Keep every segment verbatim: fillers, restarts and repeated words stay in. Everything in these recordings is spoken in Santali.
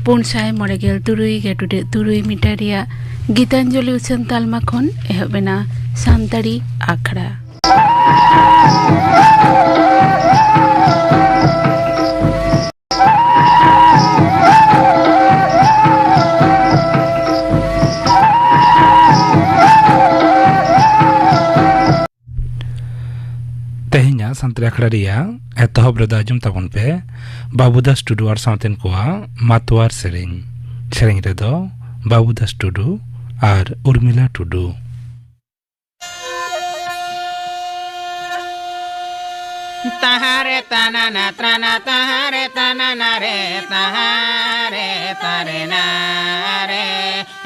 ᱯᱩᱱ ᱥᱟᱭ ᱢᱚᱬᱮ ᱜᱮᱞ ᱛᱩᱨᱩᱭ ᱜᱮᱴᱩᱰᱮᱡ ᱛᱩᱨᱩᱭ ᱢᱤᱴᱟᱨ ᱨᱮᱭᱟᱜ ᱜᱤᱛᱟᱧᱡᱚᱞᱤ ᱩᱪᱷᱟᱹᱱ ᱛᱟᱞᱢᱟ ᱠᱷᱚᱱ ᱮᱦᱚᱵ ᱮᱱᱟ ᱥᱟᱱᱛᱟᱲᱤ ᱟᱠᱷᱲᱟ᱾ ᱛᱮᱦᱮᱧᱟᱜ ᱥᱟᱱᱛᱟᱲᱤ ᱟᱠᱷᱲᱟ ᱨᱮᱭᱟᱜ ᱮᱛᱚᱦᱚᱵ ᱨᱮᱫᱚ ᱟᱸᱡᱚᱢ ᱛᱟᱵᱚᱱ ᱯᱮ ᱵᱟᱹᱵᱩᱫᱟᱥ ᱴᱩᱰᱩ ᱟᱨ ᱥᱟᱶᱛᱮᱱ ᱠᱚᱣᱟᱜ ᱢᱟᱛᱣᱟᱨ ᱥᱮᱨᱮᱧ᱾ ᱥᱮᱨᱮᱧ ᱨᱮᱫᱚ ᱵᱟᱹᱵᱩᱫᱟᱥ ᱴᱩᱰᱩ ᱟᱨ ᱩᱨᱢᱤᱞᱟ ᱴᱩᱰᱩ᱾ ᱛᱟᱦᱟᱨᱮ ᱛᱟᱱᱟᱱᱟ ᱛᱨᱟᱱᱟ ᱛᱟᱦᱟᱨᱮ ᱛᱟᱱᱟᱱᱟ ᱨᱮ ᱛᱟᱦᱟᱨᱮ ᱛᱟᱨᱮ ᱱᱟᱨᱮ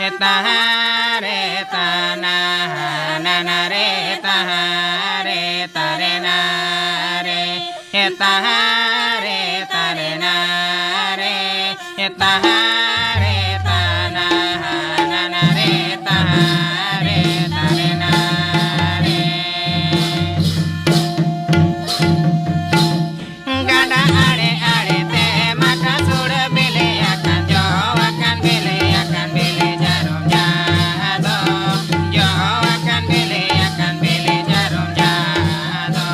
ᱮ ᱛᱟᱦᱟᱨᱮ ᱛᱟᱱᱟ ᱦᱟᱱᱟᱱᱟ ᱨᱮ ᱛᱟᱦᱟᱨᱮ ᱛᱟᱨᱮ ᱱᱟᱨᱮ ᱮ ᱛᱟᱦᱟᱨᱮ ᱛᱟᱨᱮ ᱱᱟᱨᱮ ᱮ ᱛᱟᱦᱟᱨᱮ ᱛᱟᱱᱟ ᱦᱟᱱᱟᱱᱟ ᱨᱮ ᱛᱟᱦᱟᱨᱮ ᱛᱟᱨᱮ ᱱᱟᱨᱮ᱾ ᱜᱟᱰᱟ ᱟᱲᱮ ᱟᱲᱮ ᱛᱮ ᱢᱟᱴᱷᱟ ᱥᱩᱲᱟᱹ ᱵᱤᱞᱤ ᱟᱠᱟᱱ, ᱡᱚ ᱟᱠᱟᱱ ᱵᱤᱞᱤ ᱟᱠᱟᱱ ᱵᱤᱞᱤ ᱡᱟᱹᱨᱩᱢ ᱡᱟᱦᱟᱸ ᱫᱚ, ᱡᱚ ᱟᱠᱟᱱ ᱵᱤᱞᱤ ᱟᱠᱟᱱ ᱵᱤᱞᱤ ᱡᱟᱹᱨᱩᱢ ᱡᱟᱦᱟᱸ ᱫᱚ,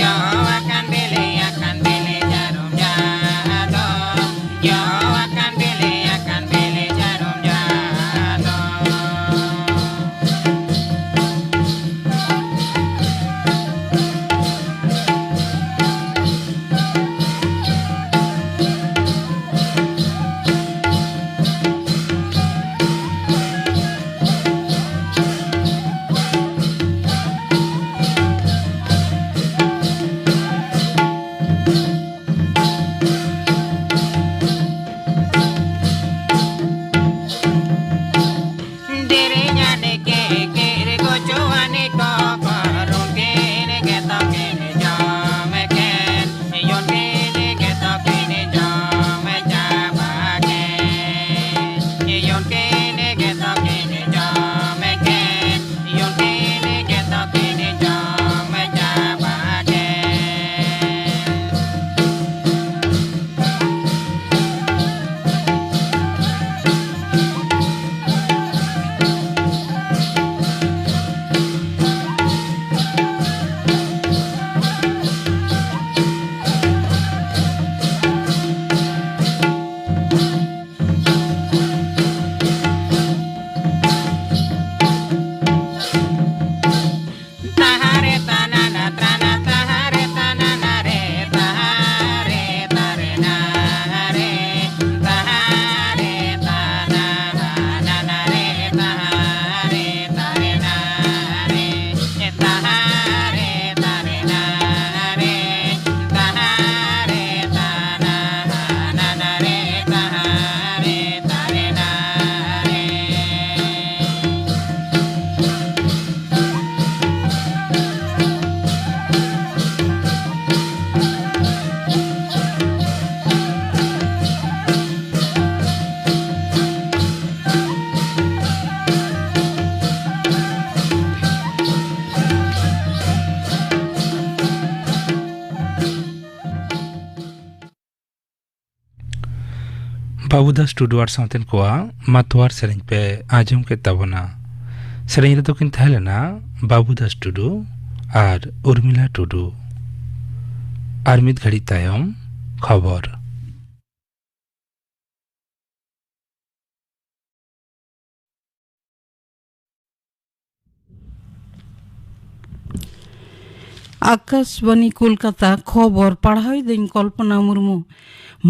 ᱡᱚ ᱟᱠᱟᱱ ᱵᱤᱞᱤ ᱟᱠᱟᱱ ᱵᱤᱞᱤ ᱡᱟᱹᱨᱩᱢ ᱡᱟᱦᱟᱸ ᱫᱚ, ᱡᱚ ᱟᱠᱟᱱ ᱵᱤᱞᱤ ᱟᱠᱟᱱ ᱵᱤᱞᱤ ᱡᱟᱹᱨᱩᱢ ᱡᱟᱦᱟᱸ ᱫᱚ᱾ ᱵᱟᱹᱵᱩᱫᱟᱥ ᱴᱩᱰᱩ ᱟᱨ ᱥᱟᱶᱛᱮᱱ ᱠᱚᱣᱟᱜ ᱢᱟᱛᱣᱟᱨ ᱥᱮᱨᱮᱧ ᱯᱮ ᱟᱸᱡᱚᱢ ᱠᱮᱫ ᱛᱟᱵᱚᱱᱟ᱾ ᱥᱮᱨᱮᱧ ᱨᱮᱫᱚ ᱠᱤᱱ ᱛᱟᱦᱮᱸ ᱞᱮᱱᱟ ᱵᱟᱹᱵᱩᱫᱟᱥ ᱴᱩᱰᱩ ᱟᱨ ᱩᱨᱢᱤᱞᱟ ᱴᱩᱰᱩ᱾ ᱟᱨ ᱢᱤᱫ ᱜᱷᱟᱹᱲᱤᱡ ᱛᱟᱭᱚᱢ ᱠᱷᱚᱵᱚᱨ᱾ ᱟᱠᱟᱥᱵᱟᱱᱤ ᱠᱳᱞᱠᱟᱛᱟ, ᱠᱷᱚᱵᱚᱨ ᱯᱟᱲᱦᱟᱣᱤᱫᱟᱹᱧ ᱠᱚᱞᱯᱚᱱᱟ ᱢᱩᱨᱢᱩ᱾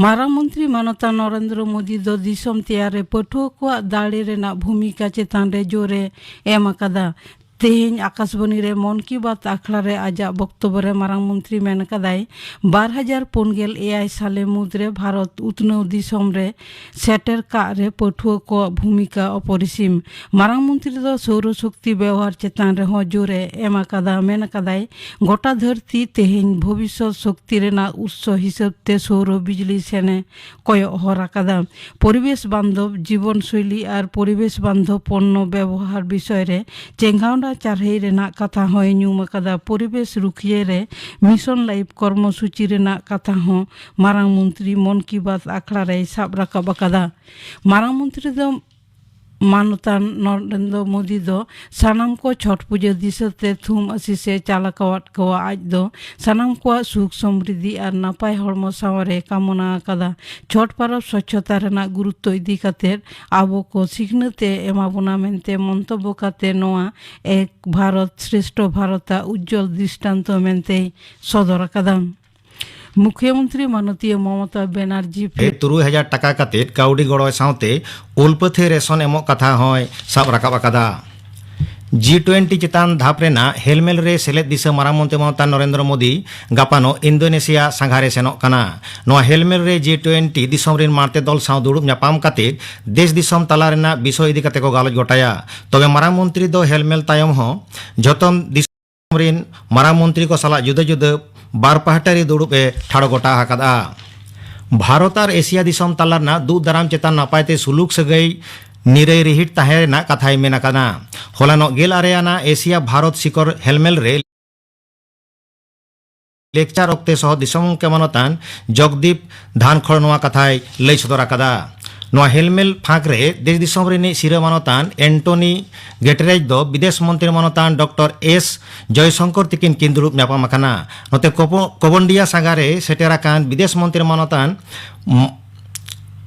ᱢᱟᱨᱟᱝ ᱢᱚᱱᱛᱨᱤ ᱢᱟᱱᱚᱛᱟᱱ ᱱᱚᱨᱮᱱᱫᱨᱚ ᱢᱳᱫᱤ ᱫᱚ ᱫᱤᱥᱚᱢ ᱛᱮᱭᱟᱨ ᱨᱮ ᱯᱟᱹᱴᱷᱩᱣᱟᱹ ᱠᱚᱣᱟᱜ ᱫᱟᱲᱮ ᱨᱮᱱᱟᱜ ᱵᱷᱩᱢᱤᱠᱟ ᱪᱮᱛᱟᱱ ᱨᱮ ᱡᱳᱨᱮ ᱮᱢ ᱟᱠᱟᱫᱟ᱾ ᱛᱮᱦᱮᱧ ᱟᱠᱟᱥᱵᱟᱱᱤ ᱨᱮ ᱢᱚᱱ ᱠᱤ ᱵᱟᱛ ᱟᱠᱷᱲᱟ ᱨᱮ ᱟᱡᱟᱜ ᱵᱚᱠᱛᱚᱵᱚ ᱨᱮ ᱢᱟᱨᱟᱝ ᱢᱚᱱᱛᱨᱤ ᱢᱮᱱ ᱟᱠᱟᱫᱟᱭ, ᱵᱟᱨ ᱦᱟᱡᱟᱨ ᱯᱩᱱ ᱜᱮᱞ ᱮᱭᱟᱭ ᱥᱟᱞᱮ ᱢᱩᱫᱽᱨᱮ ᱵᱷᱟᱨᱚᱛ ᱩᱛᱱᱟᱹᱣ ᱫᱤᱥᱚᱢ ᱨᱮ ᱥᱮᱴᱮᱨ ᱠᱟᱜ ᱨᱮ ᱯᱟᱹᱴᱷᱩᱣᱟᱹ ᱠᱚᱣᱟᱜ ᱵᱷᱩᱢᱤᱠᱟ ᱚᱯᱚᱨᱤᱥᱤᱢ᱾ ᱢᱟᱨᱟᱝ ᱢᱚᱱᱛᱨᱤ ᱫᱚ ᱥᱳᱣᱨᱚ ᱥᱚᱠᱛᱤ ᱵᱮᱣᱦᱟᱨ ᱪᱮᱛᱟᱱ ᱨᱮᱦᱚᱸ ᱡᱳᱨᱮ ᱮᱢ ᱟᱠᱟᱫᱟ᱾ ᱢᱮᱱ ᱟᱠᱟᱫᱟᱭ, ᱜᱚᱴᱟ ᱫᱷᱟᱹᱨᱛᱤ ᱛᱮᱦᱮᱧ ᱵᱷᱚᱵᱤᱥᱥᱚᱛ ᱥᱚᱠᱛᱤ ᱨᱮᱱᱟᱜ ᱩᱛᱥᱚ ᱦᱤᱥᱟᱹᱵ ᱛᱮ ᱥᱳᱣᱨᱚ ᱵᱤᱡᱽᱞᱤ ᱥᱮᱱᱮ ᱠᱚᱭᱚᱜ ᱦᱚᱨ ᱟᱠᱟᱫᱟ᱾ ᱯᱚᱨᱤᱵᱮᱥ ᱵᱟᱱᱫᱷᱚᱵ ᱡᱤᱵᱚᱱ ᱥᱳᱭᱞᱤ ᱟᱨ ᱯᱚᱨᱤᱵᱮᱥ ᱵᱟᱱᱫᱷᱚᱵ ᱯᱚᱱᱱᱚ ᱵᱮᱵᱚᱦᱟᱨ ᱵᱤᱥᱚᱭ ᱨᱮ ᱪᱮᱸᱜᱷᱟᱣᱱᱟ ᱪᱟᱨᱦᱟᱹᱭ ᱨᱮᱱᱟᱜ ᱠᱟᱛᱷᱟ ᱦᱚᱸᱭ ᱧᱩᱢ ᱟᱠᱟᱫᱟ᱾ ᱯᱚᱨᱤᱵᱮᱥ ᱨᱩᱠᱷᱤᱭᱟᱹ ᱨᱮ ᱢᱤᱥᱚᱱ ᱞᱟᱭᱤᱯ ᱠᱚᱨᱢᱚ ᱥᱩᱪᱤ ᱨᱮᱱᱟᱜ ᱠᱟᱛᱷᱟ ᱦᱚᱸ ᱢᱟᱨᱟᱝ ᱢᱚᱱᱛᱨᱤ ᱢᱚᱱ ᱠᱤ ᱵᱟᱛ ᱟᱠᱷᱲᱟ ᱨᱮᱭ ᱥᱟᱵ ᱨᱟᱠᱟᱵ ᱟᱠᱟᱫᱟ᱾ ᱢᱟᱨᱟᱝ ᱢᱚᱱᱛᱨᱤ ᱫᱚ ᱢᱟᱱᱚᱛᱟᱱ ᱱᱚᱨᱮᱱᱫᱨᱚ ᱢᱳᱫᱤ ᱫᱚ ᱥᱟᱱᱟᱢ ᱠᱚ ᱪᱷᱚᱴ ᱯᱩᱡᱟᱹ ᱫᱤᱥᱟᱹ ᱛᱮ ᱛᱷᱩᱢ ᱟᱥᱤᱥ ᱮ ᱪᱟᱞ ᱟᱠᱟᱣᱟᱫ ᱠᱚᱣᱟ᱾ ᱟᱡ ᱫᱚ ᱥᱟᱱᱟᱢ ᱠᱚᱣᱟᱜ ᱥᱩᱠ ᱥᱚᱢᱨᱤᱫᱷᱤ ᱟᱨ ᱱᱟᱯᱟᱭ ᱦᱚᱲᱢᱚ ᱥᱟᱶᱟᱨ ᱮ ᱠᱟᱢᱚᱱᱟ ᱟᱠᱟᱫᱟ᱾ ᱪᱷᱚᱴ ᱯᱚᱨᱚᱵᱽ ᱥᱚᱪᱷᱚᱛᱟ ᱨᱮᱱᱟᱜ ᱜᱩᱨᱩᱛᱛᱚ ᱤᱫᱤ ᱠᱟᱛᱮ ᱟᱵᱚ ᱠᱚ ᱥᱤᱠᱷᱱᱟᱹᱛ ᱮ ᱮᱢᱟ ᱵᱚᱱᱟ ᱢᱮᱱᱛᱮ ᱢᱚᱱᱛᱚᱵᱵᱚ ᱠᱟᱛᱮ ᱱᱚᱣᱟ ᱮᱠ ᱵᱷᱟᱨᱚᱛ ᱥᱨᱮᱥᱴᱷᱚ ᱵᱷᱟᱨᱚᱛ ᱟᱜ ᱩᱡᱡᱚᱞ ᱫᱨᱤᱥᱴᱟᱱᱛᱚ ᱢᱮᱱᱛᱮᱭ ᱥᱚᱫᱚᱨ ᱟᱠᱟᱫᱟ᱾ ᱢᱩᱠᱷᱭᱚᱢᱚᱱᱛᱨᱤ ᱢᱟᱱᱚᱛᱤᱭᱟᱹ ᱢᱚᱢᱚᱛᱟ ᱵᱮᱱᱟᱨᱡᱤ ᱯᱷᱮᱰ ᱛᱩᱨᱩᱭ ᱦᱟᱡᱟᱨ ᱴᱟᱠᱟ ᱠᱟᱛᱮ ᱠᱟᱹᱣᱰᱤ ᱜᱚᱲᱚ ᱥᱟᱶᱛᱮ ᱩᱞ ᱯᱟᱹᱛᱷᱟᱹᱭ ᱨᱮᱥᱚᱱ ᱮᱢᱚᱜ ᱠᱟᱛᱷᱟ ᱦᱚᱸᱭ ᱥᱟᱵ ᱨᱟᱠᱟᱵ ᱟᱠᱟᱫᱟ᱾ ᱡᱤ ᱴᱩᱭᱮᱱᱴᱤ ᱪᱮᱛᱟᱱ ᱫᱷᱟᱯ ᱨᱮᱱᱟᱜ ᱦᱮᱞᱢᱮᱞ ᱨᱮ ᱥᱮᱞᱮᱫ ᱫᱤᱥᱟᱹ ᱢᱟᱨᱟᱝ ᱢᱚᱱᱛᱨᱤ ᱢᱟᱱᱚᱛᱟᱱ ᱱᱚᱨᱮᱱᱫᱨᱚ ᱢᱳᱫᱤ ᱜᱟᱯᱟᱱᱚᱜ ᱤᱱᱫᱳᱱᱮᱥᱤᱭᱟ ᱥᱟᱸᱜᱷᱟᱨᱮ ᱥᱮᱱᱚᱜ ᱠᱟᱱᱟ᱾ ᱱᱚᱣᱟ ᱦᱮᱞᱢᱮᱞ ᱨᱮ ᱡᱤ ᱴᱩᱭᱮᱱᱴᱤ ᱫᱤᱥᱚᱢ ᱨᱤᱱ ᱢᱟᱬᱛᱮ ᱫᱚᱞ ᱥᱟᱶ ᱫᱩᱲᱩᱵ ᱧᱟᱯᱟᱢ ᱠᱟᱛᱮ ᱫᱮᱥ ᱫᱤᱥᱚᱢ ᱛᱟᱞᱟ ᱨᱮᱱᱟᱜ ᱵᱤᱥᱚᱭ ᱤᱫᱤ ᱠᱟᱛᱮ ᱠᱚ ᱜᱟᱞᱚᱪ ᱜᱚᱴᱟᱭᱟ᱾ ᱛᱚᱵᱮ ᱢᱟᱨᱟᱝ ᱢᱚᱱᱛᱨᱤ ᱫᱚ ᱦᱮᱞᱢᱮᱞ ᱛᱟᱭᱚᱢ ᱦᱚᱸ ᱡᱷᱚᱛᱚᱢ ᱫᱤᱥᱚᱢ ᱨᱤᱱ ᱢᱟᱨᱟᱝ ᱢᱚᱱᱛᱨᱤ ᱠᱚ ᱥᱟᱞᱟᱜ ᱡᱩᱫᱟᱹ ᱡᱩᱫᱟᱹ ᱵᱟᱨ ᱯᱟᱦᱴᱟᱨᱤ ᱫᱩᱲᱩᱵ ᱮ ᱴᱷᱟᱲᱚ ᱜᱚᱴᱟ ᱟᱠᱟᱫᱼᱟ᱾ ᱵᱷᱟᱨᱚᱛ ᱟᱨ ᱮᱥᱤᱭᱟ ᱫᱤᱥᱚᱢ ᱛᱟᱞᱟ ᱨᱮᱱᱟᱜ ᱫᱩᱜ ᱫᱟᱨᱟᱢ ᱪᱮᱛᱟᱱ ᱱᱟᱯᱟᱭ ᱛᱮ ᱥᱩᱞᱩᱠ ᱥᱟᱹᱜᱟᱹᱭ ᱱᱤᱨᱟᱹᱭ ᱨᱤᱦᱤᱴ ᱛᱟᱦᱮᱸ ᱨᱮᱱᱟᱜ ᱠᱟᱛᱷᱟᱭ ᱢᱮᱱ ᱟᱠᱟᱫᱟ᱾ ᱦᱚᱞᱟᱱᱚᱜ ᱜᱮᱞ ᱟᱨᱮ ᱟᱱᱟᱜ ᱮᱥᱤᱭᱟ ᱵᱷᱟᱨᱚᱛ ᱥᱤᱠᱷᱚᱨ ᱦᱮᱞᱢᱮᱞ ᱨᱮ ᱞᱮᱠᱪᱟᱨ ᱚᱠᱛᱮ ᱥᱚᱦᱚ ᱫᱤᱥᱚᱢ ᱜᱚᱢᱠᱮ ᱢᱟᱱᱚᱛᱟᱱ ᱡᱚᱜᱽᱫᱤᱯ ᱫᱷᱟᱱᱠᱷᱚᱲ ᱱᱚᱣᱟ ᱠᱟᱛᱷᱟᱭ ᱞᱟᱹᱭ ᱥᱚᱫᱚᱨ ᱟᱠᱟᱫᱟ᱾ ᱱᱚᱣᱟ ᱦᱮᱞᱢᱮᱞ ᱯᱷᱟᱸᱠ ᱨᱮ ᱫᱮᱥ ᱫᱤᱥᱚᱢ ᱨᱤᱱᱤᱡ ᱥᱤᱨᱟᱹ ᱢᱟᱱᱚᱛᱟᱱ ᱮᱱᱴᱚᱱᱤ ᱜᱮᱴᱨᱮᱡᱽ ᱫᱚ ᱵᱤᱫᱮᱥ ᱢᱚᱱᱛᱨᱤ ᱢᱟᱱᱚᱛᱟᱱ ᱰᱚᱠᱴᱚᱨ ᱮᱥ ᱡᱚᱭᱥᱚᱝᱠᱚᱨ ᱛᱤᱠᱤᱱ ᱠᱤᱱ ᱫᱩᱲᱩᱵ ᱧᱟᱯᱟᱢ ᱟᱠᱟᱱᱟ᱾ ᱱᱚᱛᱮ ᱠᱚᱵᱚ-, ᱠᱚᱵᱚᱱᱰᱤᱭᱟ ᱥᱟᱸᱜᱟ ᱨᱮ ᱥᱮᱴᱮᱨ ᱟᱠᱟᱱ ᱵᱤᱫᱮᱥ ᱢᱚᱱᱛᱨᱤ ᱢᱟᱱᱚᱛᱟᱱ ᱢ-,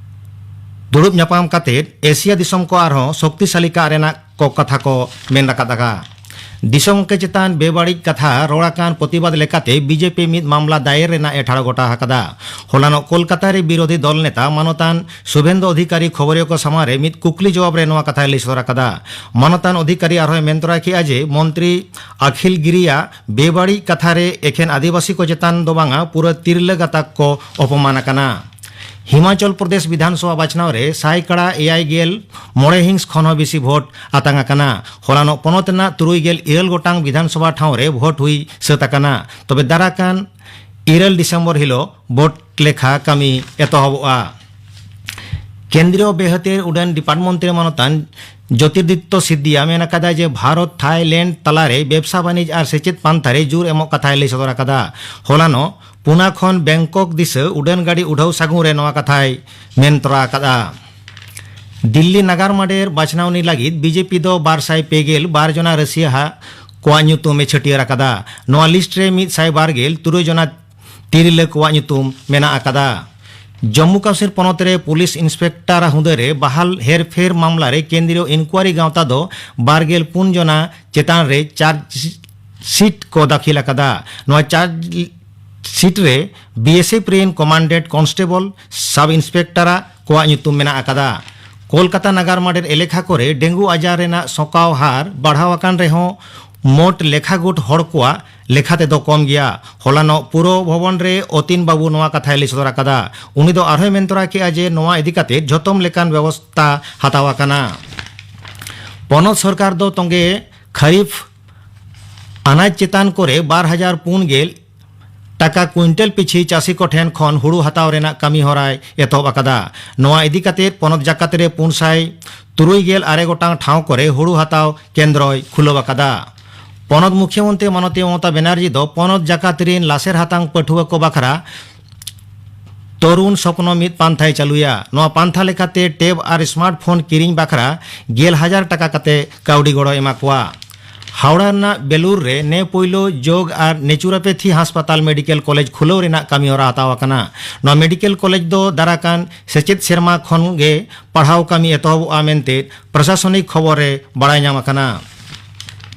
ᱫᱩᱲᱩᱵ ᱧᱟᱯᱟᱢ ᱠᱟᱛᱮ ᱮᱥᱤᱭᱟ ᱫᱤᱥᱚᱢ ᱠᱚ ᱟᱨᱦᱚᱸ ᱥᱚᱠᱛᱤᱥᱟᱞᱤ ᱠᱟᱜ ᱨᱮᱱᱟᱜ ᱠᱚ ᱠᱟᱛᱷᱟ ᱠᱚ ᱢᱮᱱ ᱨᱟᱠᱟᱫ ᱟᱠᱟᱫᱼᱟ᱾ ᱫᱤᱥᱚᱢ ᱜᱚᱢᱠᱮ ᱪᱮᱛᱟᱱ ᱵᱮᱵᱟᱹᱲᱤᱡ ᱠᱟᱛᱷᱟ ᱨᱚᱲ ᱟᱠᱟᱱ ᱯᱨᱚᱛᱤᱵᱟᱫ ᱞᱮᱠᱟᱛᱮ ᱵᱤᱡᱮᱯᱤ ᱢᱤᱫ ᱢᱟᱢᱞᱟ ᱫᱟᱭᱮᱨ ᱨᱮᱱᱟᱜ ᱮ ᱴᱷᱟᱲᱚ ᱜᱚᱴᱟ ᱟᱠᱟᱫᱟ᱾ ᱦᱚᱞᱟᱱᱚᱜ ᱠᱳᱞᱠᱟᱛᱟ ᱨᱮ ᱵᱤᱨᱳᱫᱷᱤ ᱫᱚᱞ ᱱᱮᱛᱟ ᱢᱟᱱᱚᱛᱟᱱ ᱥᱩᱵᱷᱮᱱᱫᱩ ᱚᱫᱷᱤᱠᱟᱨᱤ ᱠᱷᱚᱵᱚᱨᱤᱭᱟᱹ ᱠᱚ ᱥᱟᱢᱟᱝ ᱨᱮ ᱢᱤᱫ ᱠᱩᱠᱞᱤ ᱡᱚᱵᱟᱵ ᱨᱮ ᱱᱚᱣᱟ ᱠᱟᱛᱷᱟᱭ ᱞᱟᱹᱭ ᱥᱚᱫᱚᱨ ᱟᱠᱟᱫᱟ᱾ ᱢᱟᱱᱚᱛᱟᱱ ᱚᱫᱷᱤᱠᱟᱨᱤ ᱟᱨᱦᱚᱸᱭ ᱢᱮᱱ ᱛᱚᱨᱟ ᱠᱮᱫᱼᱟ ᱡᱮ ᱢᱚᱱᱛᱨᱤ ᱟᱠᱷᱤᱞ ᱜᱤᱨᱤᱭᱟᱜ ᱵᱮᱵᱟᱹᱲᱤᱡ ᱠᱟᱛᱷᱟ ᱨᱮ ᱮᱠᱷᱮᱱ ᱟᱹᱫᱤᱵᱟᱹᱥᱤ ᱠᱚ ᱪᱮᱛᱟᱱ ᱫᱚ ᱵᱟᱝᱟ, ᱯᱩᱨᱟᱹ ᱛᱤᱨᱞᱟᱹ ᱜᱟᱛᱟᱠ ᱠᱚ ᱚᱯᱚᱢᱟᱱ ᱟᱠᱟᱱᱟ᱾ ᱦᱤᱢᱟᱪᱚᱞ ᱯᱨᱚᱫᱮᱥ ᱵᱤᱫᱷᱟᱱ ᱥᱚᱵᱷᱟ ᱵᱟᱪᱷᱱᱟᱣ ᱨᱮ ᱥᱟᱭᱠᱟᱲᱟ ᱮᱭᱟᱭ ᱜᱮᱞ ᱢᱚᱬᱮ ᱦᱤᱸᱥ ᱠᱷᱚᱱ ᱦᱚᱸ ᱵᱮᱥᱤ ᱵᱷᱳᱴ ᱟᱛᱟᱝ ᱟᱠᱟᱱᱟ᱾ ᱦᱚᱞᱟᱱᱚᱜ ᱯᱚᱱᱚᱛ ᱨᱮᱱᱟᱜ ᱛᱩᱨᱩᱭ ᱜᱮᱞ ᱤᱨᱟᱹᱞ ᱜᱚᱴᱟᱝ ᱵᱤᱫᱷᱟᱱ ᱥᱚᱵᱷᱟ ᱴᱷᱟᱶ ᱨᱮ ᱵᱷᱳᱴ ᱦᱩᱭ ᱥᱟᱹᱛ ᱟᱠᱟᱱᱟ᱾ ᱛᱚᱵᱮ ᱫᱟᱨᱟᱠᱟᱱ ᱤᱨᱟᱹᱞ ᱰᱤᱥᱮᱢᱵᱚᱨ ᱦᱤᱞᱳᱜ ᱵᱷᱳᱴ ᱞᱮᱠᱷᱟ ᱠᱟᱹᱢᱤ ᱮᱛᱚᱦᱚᱵᱚᱜᱼᱟ᱾ ᱠᱮᱱᱫᱨᱤᱭᱚ ᱵᱮᱦᱟᱹᱛᱤᱭᱟᱹᱨ ᱩᱰᱟᱹᱱ ᱰᱤᱯᱟᱨᱴᱢᱮᱱᱴ ᱢᱚᱱᱛᱨᱤ ᱢᱟᱱᱚᱛᱟᱱ ᱡᱳᱛᱤᱨᱫᱤᱛᱛᱚ ᱥᱤᱫᱫᱤᱭᱟ ᱢᱮᱱ ᱟᱠᱟᱫᱟ ᱡᱮ ᱵᱷᱟᱨᱚᱛ ᱛᱷᱟᱭᱞᱮᱱᱰ ᱛᱟᱞᱟᱨᱮ ᱵᱮᱵᱽᱥᱟ ᱵᱟᱹᱱᱤᱡᱽ ᱟᱨ ᱥᱮᱪᱮᱫ ᱯᱟᱱᱛᱷᱟ ᱨᱮ ᱡᱳᱨ ᱮᱢᱚᱜ ᱠᱟᱛᱷᱟᱭ ᱞᱟᱹᱭ ᱥᱚᱫᱚᱨ ᱟᱠᱟᱫᱟ᱾ ᱦᱚᱞᱟᱱᱚᱜ ᱯᱩᱱᱟ ᱠᱷᱚᱱ ᱵᱮᱝᱠᱚᱠ ᱫᱤᱥᱟᱹ ᱩᱰᱟᱹᱱ ᱜᱟᱹᱰᱤ ᱩᱰᱷᱟᱹᱣ ᱥᱟᱹᱜᱩᱱ ᱨᱮ ᱱᱚᱣᱟ ᱠᱟᱛᱷᱟᱭ ᱢᱮᱱ ᱛᱚᱨᱟ ᱟᱠᱟᱫᱼᱟ᱾ ᱫᱤᱞᱞᱤ ᱱᱟᱜᱟᱨ ᱢᱟᱰᱮᱨ ᱵᱟᱪᱷᱱᱟᱣᱱᱤ ᱞᱟᱹᱜᱤᱫ ᱵᱤᱡᱮᱯᱤ ᱫᱚ ᱵᱟᱨ ᱥᱟᱭ ᱯᱮ ᱜᱮᱞ ᱵᱟᱨ ᱡᱚᱱᱟ ᱨᱟᱹᱥᱤᱭᱟᱹ ᱦᱟ ᱠᱚᱣᱟᱜ ᱧᱩᱛᱩᱢ ᱮ ᱪᱷᱟᱹᱴᱭᱟᱹᱨ ᱟᱠᱟᱫᱟ᱾ ᱱᱚᱣᱟ ᱞᱤᱥᱴ ᱨᱮ ᱢᱤᱫ ᱥᱟᱭ ᱵᱟᱨ ᱜᱮᱞ ᱛᱩᱨᱩᱭ ᱡᱚᱱᱟ ᱛᱤᱨᱞᱟᱹ ᱠᱚᱣᱟᱜ ᱧᱩᱛᱩᱢ ᱢᱮᱱᱟᱜ ᱟᱠᱟᱫᱟ᱾ ᱡᱚᱢᱢᱩ ᱠᱟᱥᱢᱤᱨ ᱯᱚᱱᱚᱛ ᱨᱮ ᱯᱩᱞᱤᱥ ᱤᱱᱥᱯᱮᱠᱴᱚᱨ ᱦᱩᱫᱟᱹ ᱨᱮ ᱵᱟᱦᱟᱞ ᱦᱮᱨᱯᱷᱮᱨ ᱢᱟᱢᱞᱟ ᱨᱮ ᱠᱮᱱᱫᱨᱤᱭᱚ ᱤᱱᱠᱩᱣᱟᱨᱤ ᱜᱟᱶᱛᱟ ᱫᱚ ᱵᱟᱨ ᱜᱮᱞ ᱯᱩᱱ ᱡᱚᱱᱟ ᱪᱮᱛᱟᱱ ᱨᱮ ᱪᱟᱨᱡᱽ ᱥᱤᱴ ᱠᱚ ᱫᱟᱹᱠᱷᱤᱞ ᱟᱠᱟᱫᱟ᱾ ᱱᱚᱣᱟ ᱪᱟᱨᱡᱽ ᱥᱤᱴ ᱨᱮ ᱵᱤᱮᱥᱮᱯᱷ ᱨᱮᱱ ᱠᱚᱢᱟᱱᱰᱮᱱᱴ ᱠᱚᱱᱥᱴᱮᱵᱚᱞ, ᱥᱟᱵ ᱤᱱᱥᱯᱮᱠᱴᱚᱨᱟᱜ ᱠᱚᱣᱟᱜ ᱧᱩᱛᱩᱢ ᱢᱮᱱᱟᱜ ᱟᱠᱟᱫᱟ᱾ ᱠᱳᱞᱠᱟᱛᱟ ᱱᱟᱜᱟᱨ ᱢᱟᱰᱮᱨ ᱮᱞᱮᱠᱷᱟ ᱠᱚᱨᱮ ᱰᱮᱝᱜᱩ ᱟᱡᱟᱨ ᱨᱮᱱᱟᱜ ᱥᱚᱸᱠᱟᱣ ᱦᱟᱨ ᱵᱟᱲᱦᱟᱣ ᱟᱠᱟᱱ ᱨᱮᱦᱚᱸ ᱢᱳᱴ ᱞᱮᱠᱷᱟ ᱜᱩᱴ ᱦᱚᱲ ᱠᱚᱣᱟᱜ ᱞᱮᱠᱷᱟ ᱛᱮᱫᱚ ᱠᱚᱢ ᱜᱮᱭᱟ᱾ ᱦᱚᱞᱟᱱᱚᱜ ᱯᱩᱨᱚ ᱵᱷᱚᱵᱚᱱ ᱨᱮ ᱚᱛᱤᱱ ᱵᱟᱹᱵᱩ ᱱᱚᱣᱟ ᱠᱟᱛᱷᱟᱭ ᱞᱟᱹᱭ ᱥᱚᱫᱚᱨ ᱟᱠᱟᱫᱟ᱾ ᱩᱱᱤ ᱫᱚ ᱟᱨᱦᱚᱸᱭ ᱢᱮᱱ ᱛᱚᱨᱟ ᱠᱮᱫᱼᱟ ᱡᱮ ᱱᱚᱣᱟ ᱤᱫᱤ ᱠᱟᱛᱮ ᱡᱷᱚᱛᱚᱢ ᱞᱮᱠᱟᱱ ᱵᱮᱵᱚᱥᱛᱟ ᱦᱟᱛᱟᱣ ᱟᱠᱟᱱᱟ᱾ ᱯᱚᱱᱚᱛ ᱥᱚᱨᱠᱟᱨ ᱫᱚ ᱛᱚᱸᱜᱮ ᱠᱷᱟᱨᱤᱯ ᱟᱱᱟᱡ ᱪᱮᱛᱟᱱ ᱠᱚᱨᱮ ᱵᱟᱨ ᱦᱟᱡᱟᱨ ᱯᱩᱱ ᱜᱮᱞ ᱴᱟᱠᱟ ᱠᱩᱭᱤᱱᱴᱟᱞ ᱯᱤᱪᱷᱤ ᱪᱟᱹᱥᱤ ᱠᱚ ᱴᱷᱮᱱ ᱠᱷᱚᱱ ᱦᱩᱲᱩ ᱦᱟᱛᱟᱣ ᱨᱮᱱᱟᱜ ᱠᱟᱹᱢᱤ ᱦᱚᱨᱟᱭ ᱮᱛᱚᱦᱚᱵ ᱟᱠᱟᱫᱟ᱾ ᱱᱚᱣᱟ ᱤᱫᱤ ᱠᱟᱛᱮ ᱯᱚᱱᱚᱛ ᱡᱟᱠᱟᱛ ᱨᱮ ᱯᱩᱱ ᱥᱟᱭ ᱛᱩᱨᱩᱭ ᱜᱮᱞ ᱟᱨᱮ ᱜᱚᱴᱟᱝ ᱴᱷᱟᱶ ᱠᱚᱨᱮ ᱦᱩᱲᱩ ᱦᱟᱛᱟᱣ ᱠᱮᱱᱫᱨᱚᱭ ᱠᱷᱩᱞᱟᱹᱣ ᱟᱠᱟᱫᱟ᱾ ᱯᱚᱱᱚᱛ ᱢᱩᱠᱷᱭᱚᱢᱚᱱᱛᱨᱤ ᱢᱟᱱᱚᱛᱤ ᱢᱚᱢᱚᱛᱟ ᱵᱮᱱᱟᱨᱡᱤ ᱫᱚ ᱯᱚᱱᱚᱛ ᱡᱟᱠᱟᱛ ᱨᱤᱱ ᱞᱟᱥᱮᱨ ᱦᱟᱛᱟᱝ ᱯᱟᱹᱴᱷᱩᱣᱟᱹ ᱠᱚ ᱵᱟᱠᱷᱨᱟ ᱛᱚᱨᱩᱱ ᱥᱚᱯᱱᱚ ᱢᱤᱫ ᱯᱟᱱᱛᱷᱟᱭ ᱪᱟᱹᱞᱩᱭᱟ᱾ ᱱᱚᱣᱟ ᱯᱟᱱᱛᱷᱟ ᱞᱮᱠᱟᱛᱮ ᱴᱮᱵ ᱟᱨ ᱥᱢᱟᱨᱴ ᱯᱷᱳᱱ ᱠᱤᱨᱤᱧ ᱵᱟᱠᱷᱨᱟ ᱜᱮᱞ ᱦᱟᱡᱟᱨ ᱴᱟᱠᱟ ᱠᱟᱛᱮ ᱠᱟᱹᱣᱰᱤ ᱜᱚᱲᱚ ᱮᱢᱟ ᱠᱚᱣᱟ᱾ ᱦᱟᱣᱲᱟ ᱨᱮᱱᱟᱜ ᱵᱮᱞᱩᱨ ᱨᱮ ᱱᱮ ᱯᱳᱭᱞᱳ ᱡᱳᱜᱽ ᱟᱨ ᱱᱮᱪᱩᱨᱳᱯᱮᱛᱷᱤ ᱦᱟᱥᱯᱟᱛᱟᱞ ᱢᱮᱰᱤᱠᱮᱞ ᱠᱚᱞᱮᱡᱽ ᱠᱷᱩᱞᱟᱹᱣ ᱨᱮᱱᱟᱜ ᱠᱟᱹᱢᱤ ᱦᱚᱨᱟ ᱦᱟᱛᱟᱣ ᱟᱠᱟᱱᱟ᱾ ᱱᱚᱣᱟ ᱢᱮᱰᱤᱠᱮᱞ ᱠᱚᱞᱮᱡᱽ ᱫᱚ ᱫᱟᱨᱟᱠᱟᱱ ᱥᱮᱪᱮᱫ ᱥᱮᱨᱢᱟ ᱠᱷᱚᱱ ᱜᱮ ᱯᱟᱲᱦᱟᱣ ᱠᱟᱹᱢᱤ ᱮᱛᱚᱦᱚᱵᱚᱜᱼᱟ ᱢᱮᱱᱛᱮ ᱯᱨᱚᱥᱟᱥᱚᱱᱤᱠ ᱠᱷᱚᱵᱚᱨ ᱨᱮ ᱵᱟᱲᱟᱭ ᱧᱟᱢ ᱟᱠᱟᱱᱟ᱾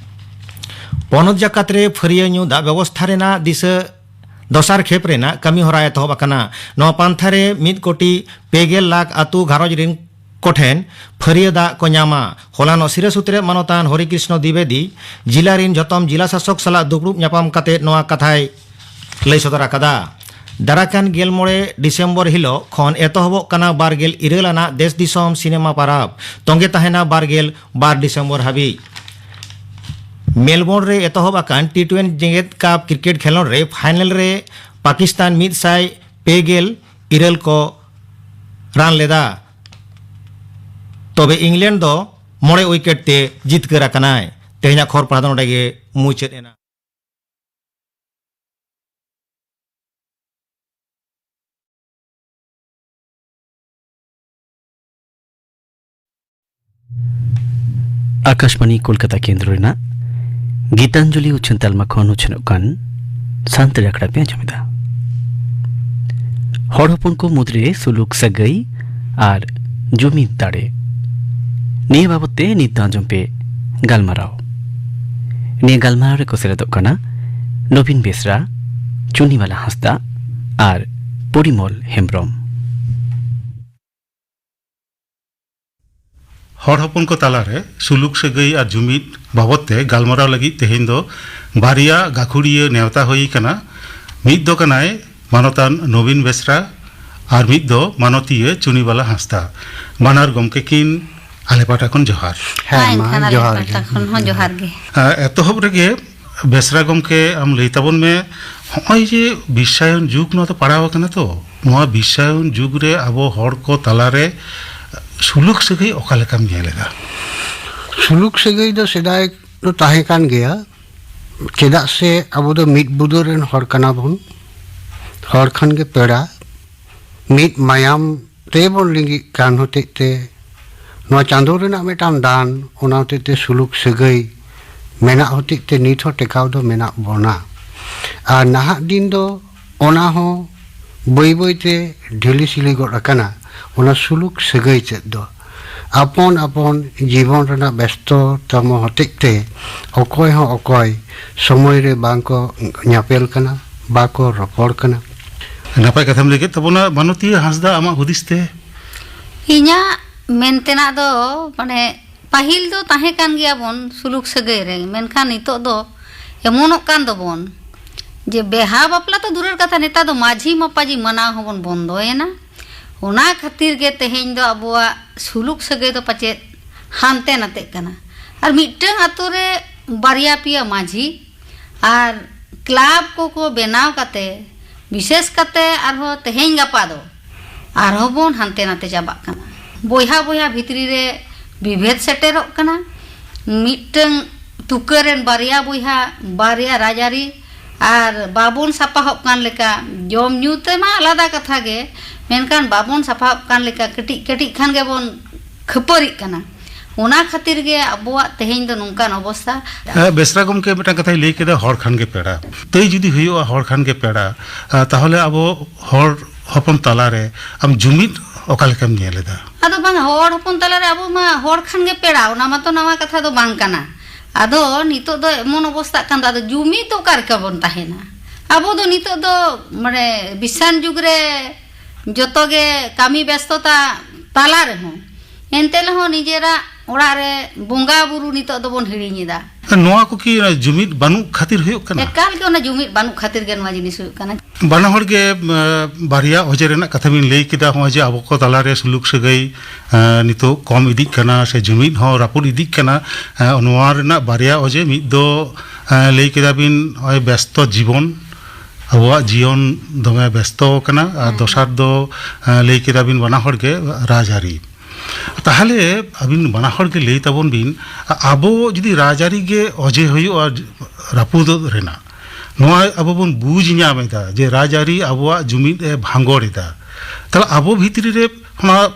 ᱯᱚᱱᱚᱛ ᱡᱟᱠᱟᱛ ᱨᱮ ᱯᱷᱟᱹᱨᱭᱟᱹ ᱧᱩ ᱫᱟᱜ ᱵᱮᱵᱚᱥᱛᱷᱟ ᱨᱮᱱᱟᱜ ᱫᱤᱥᱟᱹ ᱫᱚᱥᱟᱨ ᱠᱷᱮᱯ ᱨᱮᱱᱟᱜ ᱠᱟᱹᱢᱤ ᱦᱚᱨᱟ ᱮᱛᱚᱦᱚᱵ ᱟᱠᱟᱱᱟ᱾ ᱱᱚᱣᱟ ᱯᱟᱱᱛᱷᱟ ᱨᱮ ᱢᱤᱫ ᱠᱳᱴᱤ ᱯᱮ ᱜᱮᱞ ᱞᱟᱠᱷ ᱟᱹᱛᱩ ᱜᱷᱟᱨᱚᱸᱡᱽ ᱨᱤᱱ ᱠᱚᱴᱷᱮᱱ ᱯᱷᱟᱹᱨᱭᱟᱹ ᱫᱟᱜ ᱠᱚ ᱧᱟᱢᱟ᱾ ᱦᱚᱞᱟᱱᱚᱜ ᱥᱤᱨᱟᱹ ᱥᱩᱛᱨᱮᱫ ᱢᱟᱱᱚᱛᱟᱱ ᱦᱚᱨᱤᱠᱨᱤᱥᱱᱚ ᱫᱤᱵᱮᱫᱤ ᱡᱤᱞᱟ ᱨᱤᱱ ᱡᱚᱛᱚᱢ ᱡᱤᱞᱟ ᱥᱟᱥᱚᱠ ᱥᱟᱞᱟᱜ ᱫᱩᱯᱲᱩᱵ ᱧᱟᱯᱟᱢ ᱠᱟᱛᱮ ᱱᱚᱣᱟ ᱠᱟᱛᱷᱟᱭ ᱞᱟᱹᱭ ᱥᱚᱫᱚᱨ ᱟᱠᱟᱫᱟ᱾ ᱫᱟᱨᱟᱠᱟᱱ ᱜᱮᱞ ᱢᱚᱬᱮ ᱰᱤᱥᱮᱢᱵᱚᱨ ᱦᱤᱞᱚᱜ ᱠᱷᱚᱱ ᱮᱛᱚᱦᱚᱵᱚᱜ ᱠᱟᱱᱟ ᱵᱟᱨ ᱜᱮᱞ ᱤᱨᱟᱹᱞ ᱟᱱᱟᱜ ᱫᱮᱥ ᱫᱤᱥᱚᱢ ᱥᱤᱱᱮᱢᱟ ᱯᱟᱨᱟᱵᱽ᱾ ᱛᱚᱸᱜᱮ ᱛᱟᱦᱮᱱᱟ ᱵᱟᱨ ᱜᱮᱞ ᱵᱟᱨ ᱰᱤᱥᱮᱢᱵᱚᱨ ᱦᱟᱹᱵᱤᱡ᱾ ᱢᱮᱞᱵᱳᱨᱱ ᱨᱮ ᱮᱛᱚᱦᱚᱵ ᱟᱠᱟᱱ ᱴᱤ ᱴᱩᱭᱮᱱᱴᱤ ᱡᱮᱜᱮᱛ ᱠᱟᱯ ᱠᱨᱤᱠᱮᱴ ᱠᱷᱮᱞᱚᱸᱰ ᱨᱮ ᱯᱷᱟᱭᱱᱮᱞ ᱨᱮ ᱯᱟᱠᱤᱥᱛᱟᱱ ᱢᱤᱫ ᱥᱟᱭ ᱯᱮ ᱜᱮᱞ ᱤᱨᱟᱹᱞ ᱠᱚ ᱨᱟᱱ ᱞᱮᱫᱟ᱾ ᱛᱚᱵᱮ ᱤᱝᱞᱮᱱᱰ ᱫᱚ ᱢᱚᱬᱮ ᱩᱭᱠᱮᱴ ᱛᱮ ᱡᱤᱛᱠᱟᱹᱨ ᱟᱠᱟᱱᱟᱭ᱾ ᱛᱮᱦᱮᱧᱟᱜ ᱠᱷᱚᱵᱚᱨ ᱯᱟᱲᱦᱟᱣ ᱫᱚ ᱱᱚᱰᱮ ᱜᱮ ᱢᱩᱪᱟᱹᱫ ᱮᱱᱟ᱾ ᱟᱠᱟᱥᱵᱟᱬᱤ ᱠᱳᱞᱠᱟᱛᱟ ᱠᱮᱱᱫᱨᱚ ᱨᱮᱱᱟᱜ ᱜᱤᱛᱟᱧᱡᱚᱞᱤ ᱩᱪᱷᱟᱹᱱ ᱛᱟᱞᱢᱟ ᱠᱷᱚᱱ ᱩᱪᱷᱟᱹᱱᱚᱜ ᱠᱟᱱ ᱥᱟᱱᱛᱟᱲᱤ ᱟᱠᱷᱲᱟ ᱯᱮ ᱟᱸᱡᱚᱢ ᱮᱫᱟ᱾ ᱦᱚᱲ ᱦᱚᱯᱚᱱ ᱠᱚ ᱢᱩᱫᱽᱨᱮ ᱥᱩᱞᱩᱠ ᱥᱟᱹᱜᱟᱹᱭ ᱟᱨ ᱡᱩᱢᱤᱫ ᱫᱟᱲᱮ, ᱱᱤᱭᱟᱹ ᱵᱟᱵᱚᱛ ᱛᱮ ᱱᱤᱛ ᱫᱚ ᱟᱸᱡᱚᱢ ᱯᱮ ᱜᱟᱞᱢᱟᱨᱟᱣ᱾ ᱱᱤᱭᱟᱹ ᱜᱟᱞᱢᱟᱨᱟᱣ ᱨᱮᱠᱚ ᱥᱮᱞᱮᱫᱚᱜ ᱠᱟᱱᱟ ᱱᱚᱵᱤᱱ ᱵᱮᱥᱨᱟ, ᱪᱩᱱᱤᱵᱟᱞᱟ ᱦᱟᱸᱥᱫᱟ ᱟᱨ ᱯᱚᱨᱤᱢᱚᱞ ᱦᱮᱢᱵᱽᱨᱚᱢ᱾ ᱦᱚᱲ ᱦᱚᱯᱚᱱ ᱠᱚ ᱛᱟᱞᱟᱨᱮ ᱥᱩᱞᱩᱠ ᱥᱟᱹᱜᱟᱹᱭ ᱟᱨ ᱡᱩᱢᱤᱫ ᱵᱟᱵᱚᱛ ᱛᱮ ᱜᱟᱞᱢᱟᱨᱟᱣ ᱞᱟᱹᱜᱤᱫ ᱛᱮᱦᱮᱧ ᱫᱚ ᱵᱟᱨᱭᱟ ᱜᱟᱹᱠᱷᱩᱲᱤᱭᱟᱹ ᱱᱮᱣᱛᱟ ᱦᱩᱭ ᱟᱠᱟᱱᱟ᱾ ᱢᱤᱫ ᱫᱚ ᱠᱟᱱᱟᱭ ᱢᱟᱱᱚᱛᱟᱱ ᱱᱚᱵᱤᱱ ᱵᱮᱥᱨᱟ ᱟᱨ ᱢᱤᱫ ᱫᱚ ᱢᱟᱱᱚᱛᱤᱭᱟᱹ ᱪᱩᱱᱤᱵᱟᱞᱟ ᱦᱟᱸᱥᱫᱟ᱾ ᱵᱟᱱᱟᱨ ᱜᱚᱢᱠᱮ ᱠᱤᱱ ᱟᱞᱮ ᱯᱟᱦᱴᱟ ᱠᱷᱚᱱ ᱡᱚᱦᱟᱨ᱾ ᱦᱮᱸ, ᱢᱟ ᱮᱱᱠᱷᱟᱱ ᱟᱞᱮ ᱡᱚᱦᱟᱨ ᱜᱮ᱾ ᱯᱟᱦᱴᱟ ᱠᱷᱚᱱ ᱦᱚᱸ ᱡᱚᱦᱟᱨ ᱜᱮ᱾ ᱟᱸ, ᱮᱛᱚᱦᱚᱵ ᱨᱮᱜᱮ ᱵᱮᱥᱨᱟ ᱜᱚᱢᱠᱮ, ᱟᱢ ᱞᱟᱹᱭ ᱛᱟᱵᱚᱱ ᱢᱮ, ᱦᱚᱸᱜᱼᱚᱭ ᱡᱮ ᱵᱤᱥᱥᱟᱭᱚᱱ ᱡᱩᱜᱽ ᱱᱚᱣᱟ ᱫᱚ ᱯᱟᱲᱟᱣ ᱟᱠᱟᱱᱟ ᱛᱚ, ᱱᱚᱣᱟ ᱵᱤᱥᱥᱟᱭᱚᱱ ᱡᱩᱜᱽ ᱨᱮ ᱟᱵᱚ ᱦᱚᱲ ᱠᱚ ᱛᱟᱞᱟᱨᱮ ᱥᱩᱞᱩᱠ ᱥᱟᱹᱜᱟᱹᱭ ᱚᱠᱟ ᱞᱮᱠᱟᱢ ᱧᱮᱞ ᱮᱫᱟ? ᱥᱩᱞᱩᱠ ᱥᱟᱹᱜᱟᱹᱭ ᱫᱚ ᱥᱮᱫᱟᱭ ᱫᱚ ᱛᱟᱦᱮᱸ ᱠᱟᱱ ᱜᱮᱭᱟ, ᱪᱮᱫᱟᱜ ᱥᱮ ᱟᱵᱚ ᱫᱚ ᱢᱤᱫ ᱵᱩᱫᱟᱹ ᱨᱮᱱ ᱦᱚᱲ ᱠᱟᱱᱟ ᱵᱚᱱ᱾ ᱦᱚᱲ ᱠᱷᱟᱱ ᱜᱮ ᱯᱮᱲᱟ᱾ ᱢᱤᱫ ᱢᱟᱭᱟᱢ ᱛᱮᱵᱚᱱ ᱞᱤᱸᱜᱤᱜ ᱠᱟᱱ ᱦᱚᱛᱮᱡ ᱛᱮ, ᱱᱚᱣᱟ ᱪᱟᱸᱫᱳ ᱨᱮᱱᱟᱜ ᱢᱤᱫᱴᱟᱝ ᱫᱟᱱ, ᱚᱱᱟ ᱦᱚᱛᱮᱡ ᱛᱮ ᱥᱩᱞᱩᱠ ᱥᱟᱹᱜᱟᱹᱭ ᱢᱮᱱᱟᱜ ᱦᱚᱛᱮᱡ ᱛᱮ ᱱᱤᱛ ᱦᱚᱸ ᱴᱮᱠᱟᱣ ᱫᱚ ᱢᱮᱱᱟᱜ ᱵᱚᱱᱟ᱾ ᱟᱨ ᱱᱟᱦᱟᱜ ᱫᱤᱱ ᱫᱚ ᱚᱱᱟ ᱦᱚᱸ ᱵᱟᱹᱭ ᱵᱟᱹᱭ ᱛᱮ ᱰᱷᱤᱞᱤ ᱥᱤᱞᱤ ᱜᱚᱫ ᱟᱠᱟᱱᱟ, ᱚᱱᱟ ᱥᱩᱞᱩᱠ ᱥᱟᱹᱜᱟᱹᱭ ᱛᱮᱫ ᱫᱚ᱾ ᱟᱯᱚᱱ ᱟᱯᱚᱱ ᱡᱤᱵᱚᱱ ᱨᱮᱱᱟᱜ ᱵᱮᱥᱛᱚᱛᱚᱢ ᱦᱚᱛᱮᱡ ᱛᱮ ᱚᱠᱚᱭ ᱦᱚᱸ ᱚᱠᱚᱭ ᱥᱚᱢᱚᱭ ᱨᱮ ᱵᱟᱝ ᱠᱚ ᱧᱟᱯᱮᱞ ᱠᱟᱱᱟ, ᱵᱟᱠᱚ ᱨᱚᱯᱚᱲ ᱠᱟᱱᱟ᱾ ᱱᱟᱯᱟᱭ ᱠᱟᱛᱷᱟᱢ ᱞᱟᱹᱭ ᱠᱮᱫ ᱛᱟᱵᱚᱱᱟ, ᱢᱟᱱᱚᱛᱤᱭᱟᱹ ᱦᱟᱸᱥᱫᱟ, ᱟᱢᱟᱜ ᱦᱩᱫᱤᱥ ᱛᱮ? ᱤᱧᱟᱹᱜ ᱢᱮᱱ ᱛᱮᱱᱟᱜ ᱫᱚ, ᱢᱟᱱᱮ, ᱯᱟᱹᱦᱤᱞ ᱫᱚ ᱛᱟᱦᱮᱸ ᱠᱟᱱ ᱜᱮᱭᱟ ᱵᱚᱱ ᱥᱩᱞᱩᱠ ᱥᱟᱹᱜᱟᱹᱭ ᱨᱮ, ᱢᱮᱱᱠᱷᱟᱱ ᱱᱤᱛᱚᱜ ᱫᱚ ᱮᱢᱚᱱᱚᱜ ᱠᱟᱱ ᱫᱚᱵᱚᱱ ᱡᱮ ᱵᱮᱦᱟ ᱵᱟᱯᱞᱟ ᱛᱚ ᱫᱩᱨᱮᱨ ᱠᱟᱛᱷᱟ, ᱱᱮᱛᱟᱨ ᱫᱚ ᱢᱟᱹᱡᱷᱤ ᱢᱟᱯᱟᱡᱷᱤ ᱢᱟᱱᱟᱣ ᱦᱚᱸᱵᱚᱱ ᱵᱚᱱᱫᱚᱭᱮᱱᱟ᱾ ᱚᱱᱟ ᱠᱷᱟᱹᱛᱤᱨ ᱜᱮ ᱛᱮᱦᱮᱧ ᱫᱚ ᱟᱵᱚᱣᱟᱜ ᱥᱩᱞᱩᱠ ᱥᱟᱹᱜᱟᱹᱭ ᱫᱚ ᱯᱟᱪᱮᱫ ᱦᱟᱱᱛᱮ ᱱᱟᱛᱮᱜ ᱠᱟᱱᱟ᱾ ᱟᱨ ᱢᱤᱫᱴᱟᱝ ᱟᱛᱳ ᱨᱮ ᱵᱟᱨᱭᱟ ᱯᱮᱭᱟ ᱢᱟᱹᱡᱷᱤ ᱟᱨ ᱠᱞᱟᱵᱽ ᱠᱚᱠᱚ ᱵᱮᱱᱟᱣ ᱠᱟᱛᱮ, ᱵᱤᱥᱮᱥ ᱠᱟᱛᱮ ᱟᱨᱦᱚᱸ ᱛᱮᱦᱮᱧ ᱜᱟᱯᱟ ᱫᱚ ᱟᱨᱦᱚᱸ ᱵᱚᱱ ᱦᱟᱱᱛᱮ ᱱᱟᱛᱮ ᱪᱟᱵᱟᱜ ᱠᱟᱱᱟ᱾ ᱵᱚᱭᱦᱟ ᱵᱚᱭᱦᱟ ᱵᱷᱤᱛᱨᱤ ᱨᱮ ᱵᱤᱵᱷᱮᱫ ᱥᱮᱴᱮᱨᱚᱜ ᱠᱟᱱᱟ᱾ ᱢᱤᱫᱴᱟᱝ ᱛᱩᱠᱟᱹ ᱨᱮᱱ ᱵᱟᱨᱭᱟ ᱵᱚᱭᱦᱟ, ᱵᱟᱨᱭᱟ ᱨᱟᱡᱽᱟᱹᱨᱤ, ᱟᱨ ᱵᱟᱵᱚᱱ ᱥᱟᱯᱟᱦᱚᱜ ᱠᱟᱱ ᱞᱮᱠᱟ, ᱡᱚᱢ ᱧᱩ ᱛᱮᱢᱟ ᱟᱞᱟᱫᱟ ᱠᱟᱛᱷᱟ ᱜᱮ, ᱢᱮᱱᱠᱷᱟᱱ ᱵᱟᱵᱚᱱ ᱥᱟᱯᱟᱦᱚᱜ ᱠᱟᱱ ᱞᱮᱠᱟ ᱠᱟᱹᱴᱤᱡ ᱠᱟᱹᱴᱤᱡ ᱠᱷᱟᱱ ᱜᱮᱵᱚᱱ ᱠᱷᱟᱹᱯᱟᱹᱨᱤᱜ ᱠᱟᱱᱟ᱾ ᱚᱱᱟ ᱠᱷᱟᱹᱛᱤᱨ ᱜᱮ ᱟᱵᱚᱣᱟᱜ ᱛᱮᱦᱮᱧ ᱫᱚ ᱱᱚᱝᱠᱟᱱ ᱚᱵᱚᱥᱛᱷᱟ᱾ ᱦᱮᱸ, ᱵᱮᱥᱨᱟ ᱜᱚᱢᱠᱮ ᱢᱤᱫᱴᱟᱝ ᱠᱟᱛᱷᱟᱭ ᱞᱟᱹᱭ ᱠᱮᱫᱟ, ᱦᱚᱲ ᱠᱷᱟᱱ ᱜᱮ ᱯᱮᱲᱟ᱾ ᱛᱟᱹᱭ ᱡᱩᱫᱤ ᱦᱩᱭᱩᱜᱼᱟ ᱦᱚᱲ ᱠᱷᱟᱱ ᱜᱮ ᱯᱮᱲᱟ, ᱟᱨ ᱛᱟᱦᱚᱞᱮ ᱟᱵᱚ ᱦᱚᱲ ᱦᱚᱯᱚᱱ ᱛᱟᱞᱟᱨᱮ ᱟᱢ ᱡᱩᱢᱤᱫ ᱚᱠᱟ ᱞᱮᱠᱟᱢ ᱧᱮᱞ ᱮᱫᱟ? ᱟᱫᱚ ᱵᱟᱝ, ᱦᱚᱲ ᱦᱚᱯᱚᱱ ᱛᱟᱞᱟᱨᱮ ᱟᱵᱚ ᱢᱟ ᱦᱚᱲ ᱠᱷᱟᱱ ᱜᱮ ᱯᱮᱲᱟ, ᱚᱱᱟ ᱢᱟᱛᱚ ᱱᱟᱣᱟ ᱠᱟᱛᱷᱟ ᱫᱚ ᱵᱟᱝ ᱠᱟᱱᱟ᱾ ᱟᱫᱚ ᱱᱤᱛᱚᱜ ᱫᱚ ᱮᱢᱚᱱ ᱚᱵᱚᱥᱛᱷᱟᱜ ᱠᱟᱱ ᱫᱚ, ᱟᱫᱚ ᱡᱩᱢᱤᱫ ᱫᱚ ᱚᱠᱟ ᱨᱮᱠᱟ ᱵᱚᱱ ᱛᱟᱦᱮᱱᱟ? ᱟᱵᱚ ᱫᱚ ᱱᱤᱛᱚᱜ ᱫᱚ, ᱢᱟᱱᱮ, ᱵᱤᱥᱥᱟᱱ ᱡᱩᱜᱽ ᱨᱮ ᱡᱚᱛᱚ ᱜᱮ ᱠᱟᱹᱢᱤ ᱵᱮᱥᱛᱚᱛᱟ ᱛᱟᱞᱟ ᱨᱮᱦᱚᱸ, ᱮᱱᱛᱮ ᱨᱮᱦᱚᱸ ᱱᱤᱡᱮᱨᱟᱜ ᱚᱲᱟᱜ ᱨᱮ ᱵᱚᱸᱜᱟ ᱵᱩᱨᱩ ᱱᱤᱛᱚᱜ ᱫᱚᱵᱚᱱ ᱦᱤᱲᱤᱧ ᱮᱫᱟ᱾ ᱱᱚᱣᱟ ᱠᱚ ᱠᱤ ᱚᱱᱟ ᱡᱩᱢᱤᱫ ᱵᱟᱹᱱᱩᱜ ᱠᱷᱟᱹᱛᱤᱨ ᱦᱩᱭᱩᱜ ᱠᱟᱱᱟ? ᱮᱠᱟᱞ ᱜᱮ ᱚᱱᱟ ᱡᱩᱢᱤᱫ ᱵᱟᱹᱱᱩᱜ ᱠᱷᱟᱹᱛᱤᱨ ᱜᱮ ᱱᱚᱣᱟ ᱡᱤᱱᱤᱥ ᱦᱩᱭᱩᱜ ᱠᱟᱱᱟ᱾ ᱵᱟᱱᱟ ᱦᱚᱲ ᱜᱮ, ᱮᱸ, ᱵᱟᱨᱭᱟ ᱚᱡᱮ ᱨᱮᱱᱟᱜ ᱠᱟᱛᱷᱟ ᱵᱤᱱ ᱞᱟᱹᱭ ᱠᱮᱫᱟ, ᱱᱚᱜᱼᱚᱭ ᱡᱮ ᱟᱵᱚ ᱠᱚ ᱛᱟᱞᱟᱨᱮ ᱥᱩᱞᱩᱠ ᱥᱟᱹᱜᱟᱹᱭ, ᱮᱸ, ᱱᱤᱛᱚᱜ ᱠᱚᱢ ᱤᱫᱤᱜ ᱠᱟᱱᱟ ᱥᱮ ᱡᱩᱢᱤᱫ ᱦᱚᱸ ᱨᱟᱹᱯᱩᱫ ᱤᱫᱤᱜ ᱠᱟᱱᱟ᱾ ᱮᱸ, ᱱᱚᱣᱟ ᱨᱮᱱᱟᱜ ᱵᱟᱨᱭᱟ ᱚᱡᱮ, ᱢᱤᱫ ᱫᱚ, ᱮᱸ, ᱞᱟᱹᱭ ᱠᱮᱫᱟ ᱵᱤᱱ ᱱᱚᱜᱼᱚᱭ ᱵᱮᱥᱛᱚ ᱡᱤᱵᱚᱱ, ᱟᱵᱚᱣᱟᱜ ᱡᱤᱭᱚᱱ ᱫᱚᱢᱮ ᱵᱮᱥᱛᱚ ᱟᱠᱟᱱᱟ, ᱟᱨ ᱦᱮᱸ᱾ ᱫᱚᱥᱟᱨ ᱫᱚ, ᱮᱸ, ᱞᱟᱹᱭ ᱠᱮᱫᱟ ᱵᱤᱱ ᱵᱟᱱᱟ ᱦᱚᱲ ᱜᱮ ᱨᱟᱡᱽᱟᱹᱨᱤ᱾ ᱛᱟᱦᱚᱞᱮ ᱟᱹᱵᱤᱱ ᱵᱟᱱᱟ ᱦᱚᱲ ᱜᱮ ᱞᱟᱹᱭ ᱛᱟᱵᱚᱱ ᱵᱤᱱ, ᱟᱵᱚ ᱡᱩᱫᱤ ᱨᱟᱡᱽᱟᱹᱨᱤ ᱜᱮ ᱚᱡᱮ ᱦᱩᱭᱩᱜᱼᱟ ᱨᱟᱹᱯᱩᱫᱚᱜ ᱨᱮᱱᱟᱜ, ᱱᱚᱣᱟ ᱟᱵᱚ ᱵᱚᱱ ᱵᱩᱡᱽ ᱧᱟᱢ ᱮᱫᱟ ᱡᱮ ᱨᱟᱡᱽᱟᱹᱨᱤ ᱟᱵᱚᱣᱟᱜ ᱡᱩᱢᱤᱫ ᱮ ᱵᱷᱟᱸᱜᱚᱲ ᱮᱫᱟ, ᱛᱟᱦᱚᱞᱮ ᱟᱵᱚ ᱵᱷᱤᱛᱨᱤ ᱨᱮ ᱚᱱᱟ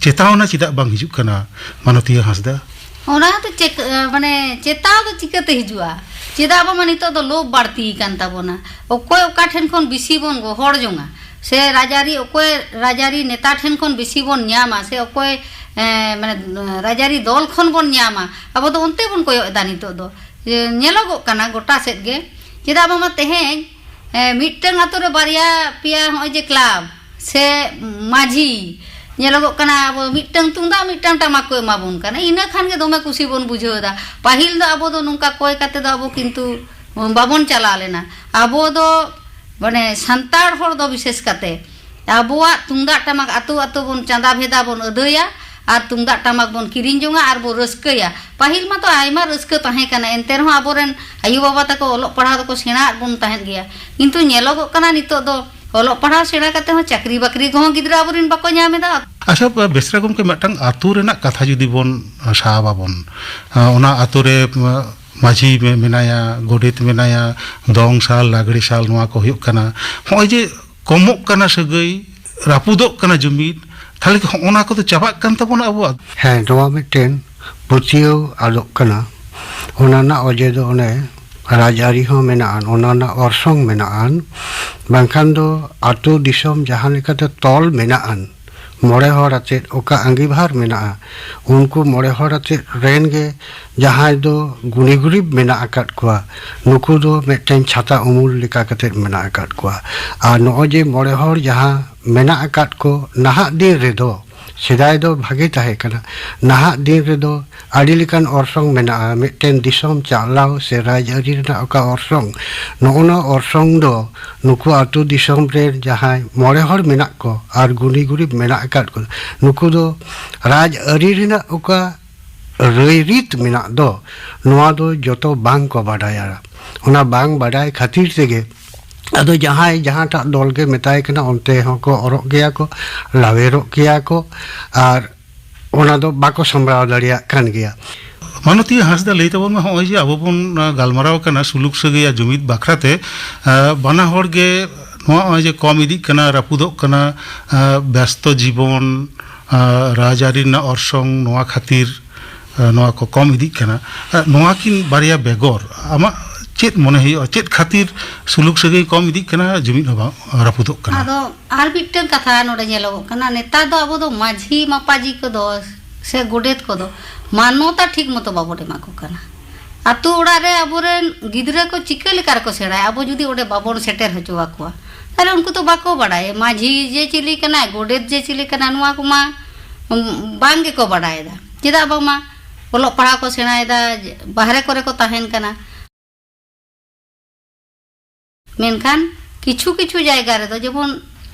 ᱪᱮᱛᱟᱣᱱᱟ ᱪᱮᱫᱟᱜ ᱵᱟᱝ ᱦᱤᱡᱩᱜ ᱠᱟᱱᱟ, ᱢᱟᱱᱚᱛᱤᱭᱟᱹ ᱦᱟᱸᱥᱫᱟ? ᱚᱱᱟ ᱫᱚ ᱪᱮᱠ-, ᱢᱟᱱᱮ, ᱪᱮᱛᱟᱣ ᱫᱚ ᱪᱤᱠᱟᱹᱛᱮ ᱦᱤᱡᱩᱜᱼᱟ? ᱪᱮᱫᱟᱜ ᱵᱟᱝᱢᱟ ᱱᱤᱛᱚᱜ ᱫᱚ ᱞᱳᱵᱷ ᱵᱟᱹᱲᱛᱤ ᱟᱠᱟᱱ ᱛᱟᱵᱚᱱᱟ᱾ ᱚᱠᱚᱭ ᱚᱠᱟ ᱴᱷᱮᱱ ᱠᱷᱚᱱ ᱵᱮᱥᱤ ᱵᱚᱱ ᱜᱚᱦᱚᱲ ᱡᱚᱝᱟ, ᱥᱮ ᱨᱟᱡᱽᱟᱹᱨᱤ, ᱚᱠᱚᱭ ᱨᱟᱡᱽᱟᱹᱨᱤ ᱱᱮᱛᱟ ᱴᱷᱮᱱ ᱠᱷᱚᱱ ᱵᱮᱥᱤ ᱵᱚᱱ ᱧᱟᱢᱟ, ᱥᱮ ᱚᱠᱚᱭ, ᱮᱸ, ᱢᱟᱱᱮ, ᱨᱟᱡᱽᱟᱹᱨᱤ ᱫᱚᱞ ᱠᱷᱚᱱ ᱵᱚᱱ ᱧᱟᱢᱟ, ᱟᱵᱚ ᱫᱚ ᱚᱱᱛᱮ ᱵᱚᱱ ᱠᱚᱭᱚᱜ ᱮᱫᱟ ᱱᱤᱛᱚᱜ ᱫᱚ᱾ ᱡᱮ ᱧᱮᱞᱚᱜᱚᱜ ᱠᱟᱱᱟ ᱜᱚᱴᱟ ᱥᱮᱫ ᱜᱮ᱾ ᱪᱮᱫᱟᱜ ᱵᱟᱝᱢᱟ ᱛᱮᱦᱮᱧ, ᱮᱸ, ᱢᱤᱫᱴᱟᱝ ᱟᱛᱳ ᱨᱮ ᱵᱟᱨᱭᱟ ᱯᱮᱭᱟ ᱦᱚᱸᱜᱼᱚᱭ ᱡᱮ ᱠᱞᱟᱵᱽ ᱥᱮ ᱢᱟᱹᱡᱷᱤ, ᱧᱮᱞᱚᱜᱚᱜ ᱠᱟᱱᱟ ᱟᱵᱚ ᱢᱤᱫᱴᱟᱝ ᱛᱩᱢᱫᱟᱜ ᱢᱤᱫᱴᱟᱝ ᱴᱟᱢᱟᱠ ᱠᱚ ᱮᱢᱟ ᱵᱚᱱ ᱠᱟᱱᱟ, ᱤᱱᱟᱹ ᱠᱷᱟᱱ ᱜᱮ ᱫᱚᱢᱮ ᱠᱩᱥᱤ ᱵᱚᱱ ᱵᱩᱡᱷᱟᱹᱣ ᱮᱫᱟ᱾ ᱯᱟᱹᱦᱤᱞ ᱫᱚ ᱟᱵᱚ ᱫᱚ ᱱᱚᱝᱠᱟ ᱠᱚᱭ ᱠᱟᱛᱮ ᱫᱚ ᱟᱵᱚ ᱠᱤᱱᱛᱩ ᱵᱟᱵᱚᱱ ᱪᱟᱞᱟᱣ ᱞᱮᱱᱟ᱾ ᱟᱵᱚ ᱫᱚ, ᱢᱟᱱᱮ, ᱥᱟᱱᱛᱟᱲ ᱦᱚᱲ ᱫᱚ ᱵᱤᱥᱮᱥ ᱠᱟᱛᱮ ᱟᱵᱚᱣᱟᱜ ᱛᱩᱢᱫᱟᱜ ᱴᱟᱢᱟᱠ ᱟᱛᱳ ᱟᱛᱳ ᱵᱚᱱ ᱪᱟᱸᱫᱟ ᱵᱷᱮᱫᱟ ᱵᱚᱱ ᱟᱹᱫᱟᱹᱭᱟ, ᱟᱨ ᱛᱩᱢᱫᱟᱜ ᱴᱟᱢᱟᱠ ᱵᱚᱱ ᱠᱤᱨᱤᱧ ᱡᱚᱝᱟ ᱟᱨ ᱵᱚ ᱨᱟᱹᱥᱠᱟᱹᱭᱟ᱾ ᱯᱟᱹᱦᱤᱞ ᱢᱟᱛᱚ ᱟᱭᱢᱟ ᱨᱟᱹᱥᱠᱟᱹ ᱛᱟᱦᱮᱸ ᱠᱟᱱᱟ, ᱮᱱᱛᱮ ᱨᱮᱦᱚᱸ ᱟᱵᱚᱨᱮᱱ ᱟᱭᱳ ᱵᱟᱵᱟ ᱛᱟᱠᱚ ᱚᱞᱚᱜ ᱯᱟᱲᱦᱟᱣ ᱫᱚᱠᱚ ᱥᱮᱬᱟ ᱟᱫ ᱵᱚᱱ ᱛᱟᱦᱮᱸᱫ ᱜᱮᱭᱟ᱾ ᱠᱤᱱᱛᱩ ᱧᱮᱞᱚᱜᱚᱜ ᱠᱟᱱᱟ ᱱᱤᱛᱚᱜ ᱫᱚ ᱚᱞᱚᱜ ᱯᱟᱲᱦᱟᱣ ᱥᱮᱬᱟ ᱠᱟᱛᱮ ᱦᱚᱸ ᱪᱟᱹᱠᱨᱤ ᱵᱟᱹᱠᱨᱤ ᱠᱚᱦᱚᱸ ᱜᱤᱫᱽᱨᱟᱹ ᱟᱵᱚᱨᱮᱱ ᱵᱟᱠᱚ ᱧᱟᱢ ᱮᱫᱟ᱾ ᱟᱪᱪᱷᱟ, ᱵᱮᱥᱨᱟ ᱜᱚᱢᱠᱮ, ᱢᱤᱫᱴᱟᱝ ᱟᱛᱳ ᱨᱮᱱᱟᱜ ᱠᱟᱛᱷᱟ ᱡᱩᱫᱤ ᱵᱚᱱ ᱥᱟᱵ ᱟᱵᱚᱱ, ᱚᱱᱟ ᱟᱛᱳ ᱨᱮ ᱢᱟᱹᱡᱷᱤ ᱢᱮ-, ᱢᱮᱱᱟᱭᱟ, ᱜᱚᱰᱮᱛ ᱢᱮᱱᱟᱭᱟ, ᱫᱚᱝ ᱥᱟᱞ, ᱞᱟᱜᱽᱲᱮ ᱥᱟᱞ, ᱱᱚᱣᱟ ᱠᱚ ᱦᱩᱭᱩᱜ ᱠᱟᱱᱟ᱾ ᱦᱚᱸᱜᱼᱚᱭ ᱡᱮ ᱠᱚᱢᱚᱜ ᱠᱟᱱᱟ ᱥᱟᱹᱜᱟᱹᱭ, ᱨᱟᱹᱯᱩᱫᱚᱜ ᱠᱟᱱᱟ ᱡᱩᱢᱤᱫ, ᱛᱟᱦᱚᱞᱮ ᱠᱤ ᱦᱚᱸᱜᱼᱚ ᱱᱟ ᱠᱚᱫᱚ ᱪᱟᱵᱟᱜ ᱠᱟᱱ ᱛᱟᱵᱚᱱᱟ ᱟᱵᱚᱣᱟᱜ? ᱦᱮᱸ, ᱱᱚᱣᱟ ᱢᱤᱫᱴᱮᱱ ᱯᱟᱹᱛᱭᱟᱹᱣ ᱟᱫᱚᱜ ᱠᱟᱱᱟ᱾ ᱚᱱᱟ ᱨᱮᱱᱟᱜ ᱚᱡᱮ ᱫᱚ ᱚᱱᱮ ᱨᱟᱡᱽᱟᱹᱨᱤ ᱦᱚᱸ ᱢᱮᱱᱟᱜᱼᱟ, ᱚᱱᱟ ᱨᱮᱱᱟᱜ ᱚᱨᱥᱚᱝ ᱢᱮᱱᱟᱜᱼᱟ᱾ ᱵᱟᱝᱠᱷᱟᱱ ᱫᱚ ᱟᱛᱳ ᱫᱤᱥᱚᱢ ᱡᱟᱦᱟᱸ ᱞᱮᱠᱟᱛᱮ ᱛᱚᱞ ᱢᱮᱱᱟᱜᱼᱟ, ᱢᱚᱬᱮ ᱦᱚᱲ ᱟᱛᱮᱫ ᱚᱠᱟ ᱟᱸᱜᱤᱵᱷᱟᱨ ᱢᱮᱱᱟᱜᱼᱟ, ᱩᱱᱠᱩ ᱢᱚᱬᱮ ᱦᱚᱲ ᱟᱛᱮᱫ ᱨᱮᱱ ᱜᱮ ᱡᱟᱦᱟᱸᱭ ᱫᱚ ᱜᱩᱱᱤ ᱜᱩᱨᱤᱵ ᱢᱮᱱᱟᱜ ᱟᱠᱟᱫ ᱠᱚᱣᱟ, ᱱᱩᱠᱩ ᱫᱚ ᱢᱤᱫᱴᱮᱱ ᱪᱷᱟᱛᱟ ᱩᱢᱩᱞ ᱞᱮᱠᱟ ᱠᱟᱛᱮᱫ ᱢᱮᱱᱟᱜ ᱟᱠᱟᱫ ᱠᱚᱣᱟ᱾ ᱟᱨ ᱱᱚᱜᱼᱚᱭ ᱡᱮ ᱢᱚᱬᱮ ᱦᱚᱲ ᱡᱟᱦᱟᱸ ᱢᱮᱱᱟᱜ ᱟᱠᱟᱫ ᱠᱚ ᱱᱟᱦᱟᱜ ᱫᱤᱱ ᱨᱮᱫᱚ, ᱥᱮᱫᱟᱭ ᱫᱚ ᱵᱷᱟᱜᱮ ᱛᱟᱦᱮᱸ ᱠᱟᱱᱟ, ᱱᱟᱦᱟᱜ ᱫᱤᱱ ᱨᱮᱫᱚ ᱟᱹᱰᱤ ᱞᱮᱠᱟᱱ ᱚᱨᱥᱚᱝ ᱢᱮᱱᱟᱜᱼᱟ᱾ ᱢᱤᱫᱴᱮᱱ ᱫᱤᱥᱚᱢ ᱪᱟᱞᱟᱣ ᱥᱮ ᱨᱟᱡᱽᱟᱹᱨᱤ ᱨᱮᱱᱟᱜ ᱚᱠᱟ ᱚᱨᱥᱚᱝ, ᱱᱚᱜᱼᱚ ᱱᱚᱣᱟ ᱚᱨᱥᱚᱝ ᱫᱚ ᱱᱩᱠᱩ ᱟᱹᱛᱩ ᱫᱤᱥᱚᱢ ᱨᱮᱱ ᱡᱟᱦᱟᱸᱭ ᱢᱚᱬᱮ ᱦᱚᱲ ᱢᱮᱱᱟᱜ ᱠᱚ ᱟᱨ ᱜᱩᱱᱤ ᱜᱩᱨᱤᱵ ᱢᱮᱱᱟᱜ ᱟᱠᱟᱫ ᱠᱚ, ᱱᱩᱠᱩ ᱫᱚ ᱨᱟᱡᱽᱟᱹᱨᱤ ᱨᱮᱱᱟᱜ ᱚᱠᱟ ᱨᱟᱹᱭᱨᱤᱛ ᱢᱮᱱᱟᱜ ᱫᱚ, ᱱᱚᱣᱟ ᱫᱚ ᱡᱚᱛᱚ ᱵᱟᱝ ᱠᱚ ᱵᱟᱰᱟᱭᱟ᱾ ᱚᱱᱟ ᱵᱟᱝ ᱵᱟᱰᱟᱭ ᱠᱷᱟᱹᱛᱤᱨ ᱛᱮᱜᱮ ᱟᱫᱚ ᱡᱟᱦᱟᱸᱭ ᱡᱟᱦᱟᱸᱴᱟᱜ ᱫᱚᱞ ᱜᱮ ᱢᱮᱛᱟᱭ ᱠᱟᱱᱟ, ᱚᱱᱛᱮ ᱦᱚᱸᱠᱚ ᱚᱨᱚᱜ ᱜᱮᱭᱟ ᱠᱚ, ᱞᱟᱣᱮᱨᱚᱜ ᱜᱮᱭᱟ ᱠᱚ᱾ ᱟᱨ ᱚᱱᱟ ᱫᱚ ᱵᱟᱠᱚ ᱥᱟᱢᱵᱲᱟᱣ ᱫᱟᱲᱮᱭᱟᱜ ᱠᱟᱱ ᱜᱮᱭᱟ᱾ ᱢᱟᱱᱚᱛᱤᱭᱟᱹ ᱦᱟᱸᱥᱫᱟ, ᱞᱟᱹᱭ ᱛᱟᱵᱚᱱ ᱢᱮ, ᱦᱚᱸᱜᱼᱚᱭ ᱡᱮ ᱟᱵᱚ ᱵᱚᱱ, ᱟᱸ, ᱜᱟᱞᱢᱟᱨᱟᱣ ᱠᱟᱱᱟ ᱥᱩᱞᱩᱠ ᱥᱟᱹᱜᱟᱹᱭ ᱟᱨ ᱡᱩᱢᱤᱫ ᱵᱟᱠᱷᱨᱟ ᱛᱮ, ᱟᱸ, ᱵᱟᱱᱟ ᱦᱚᱲ ᱜᱮ ᱱᱚᱣᱟ ᱱᱚᱜᱼᱚᱭ ᱡᱮ ᱠᱚᱢ ᱤᱫᱤᱜ ᱠᱟᱱᱟ, ᱨᱟᱹᱯᱩᱫᱚᱜ ᱠᱟᱱᱟ, ᱟᱸ, ᱵᱮᱥᱛᱚ ᱡᱤᱵᱚᱱ, ᱟᱸ, ᱨᱟᱡᱽᱟᱹᱨᱤ ᱨᱮᱱᱟᱜ ᱚᱨᱥᱚᱝ, ᱱᱚᱣᱟ ᱠᱷᱟᱹᱛᱤᱨ, ᱟᱸ, ᱱᱚᱣᱟ ᱠᱚ ᱠᱚᱢ ᱤᱫᱤᱜ ᱠᱟᱱᱟ᱾ ᱟᱸ, ᱱᱚᱣᱟ ᱠᱤᱱ ᱵᱟᱨᱭᱟ ᱵᱮᱜᱚᱨ ᱟᱢᱟᱜ ᱪᱮᱫ ᱢᱚᱱᱮ ᱦᱩᱭᱩᱜᱼᱟ, ᱪᱮᱫ ᱠᱷᱟᱹᱛᱤᱨ ᱥᱩᱞᱩᱠ ᱥᱟᱹᱜᱟᱹᱭ ᱠᱚᱢ ᱤᱫᱤᱜ ᱠᱟᱱᱟ, ᱡᱩᱢᱤᱫ ᱦᱚᱸ ᱵᱟᱝ ᱨᱟᱹᱯᱩᱫᱚᱜ ᱠᱟᱱᱟ? ᱟᱫᱚ ᱟᱨ ᱢᱤᱫᱴᱟᱝ ᱠᱟᱛᱷᱟ ᱱᱚᱰᱮ ᱧᱮᱞᱚᱜᱚᱜ ᱠᱟᱱᱟ, ᱱᱮᱛᱟᱨ ᱫᱚ ᱟᱵᱚ ᱫᱚ ᱢᱟᱹᱡᱷᱤ ᱢᱟᱯᱟᱡᱷᱤ ᱠᱚᱫᱚ ᱥᱮ ᱜᱚᱰᱮᱛ ᱠᱚᱫᱚ ᱢᱟᱱᱚᱛᱟ ᱴᱷᱤᱠ ᱢᱚᱛᱚ ᱵᱟᱵᱚᱱ ᱮᱢᱟ ᱠᱚ ᱠᱟᱱᱟ᱾ ᱟᱛᱳ ᱚᱲᱟᱜ ᱨᱮ ᱟᱵᱚᱨᱮᱱ ᱜᱤᱫᱽᱨᱟᱹ ᱠᱚ ᱪᱤᱠᱟᱹ ᱞᱮᱠᱟ ᱨᱮᱠᱚ ᱥᱮᱬᱟᱭᱟ, ᱟᱵᱚ ᱡᱩᱫᱤ ᱚᱸᱰᱮ ᱵᱟᱵᱚᱱ ᱥᱮᱴᱮᱨ ᱦᱚᱪᱚ ᱟᱠᱚᱣᱟ, ᱛᱟᱦᱞᱮ ᱩᱱᱠᱩ ᱫᱚ ᱵᱟᱠᱚ ᱵᱟᱲᱟᱭᱟ ᱢᱟᱹᱡᱷᱤ ᱡᱮ ᱪᱤᱞᱤ ᱠᱟᱱᱟᱭ, ᱜᱚᱰᱮᱛ ᱡᱮ ᱪᱤᱞᱤ ᱠᱟᱱᱟᱭ, ᱱᱚᱣᱟ ᱠᱚᱢᱟ, ᱩᱢ, ᱵᱟᱝ ᱜᱮᱠᱚ ᱵᱟᱲᱟᱭᱮᱫᱟ᱾ ᱪᱮᱫᱟᱜ ᱵᱟᱝᱢᱟ ᱚᱞᱚᱜ ᱯᱟᱲᱦᱟᱣ ᱠᱚ ᱥᱮᱬᱟᱭᱮᱫᱟ, ᱵᱟᱦᱨᱮ ᱠᱚᱨᱮ ᱠᱚ ᱛᱟᱦᱮᱱ ᱠᱟᱱᱟ᱾ ᱢᱮᱱᱠᱷᱟᱱ ᱠᱤᱪᱷᱩ ᱠᱤᱪᱷᱩ ᱡᱟᱭᱜᱟ ᱨᱮᱫᱚ, ᱡᱮᱢᱚᱱ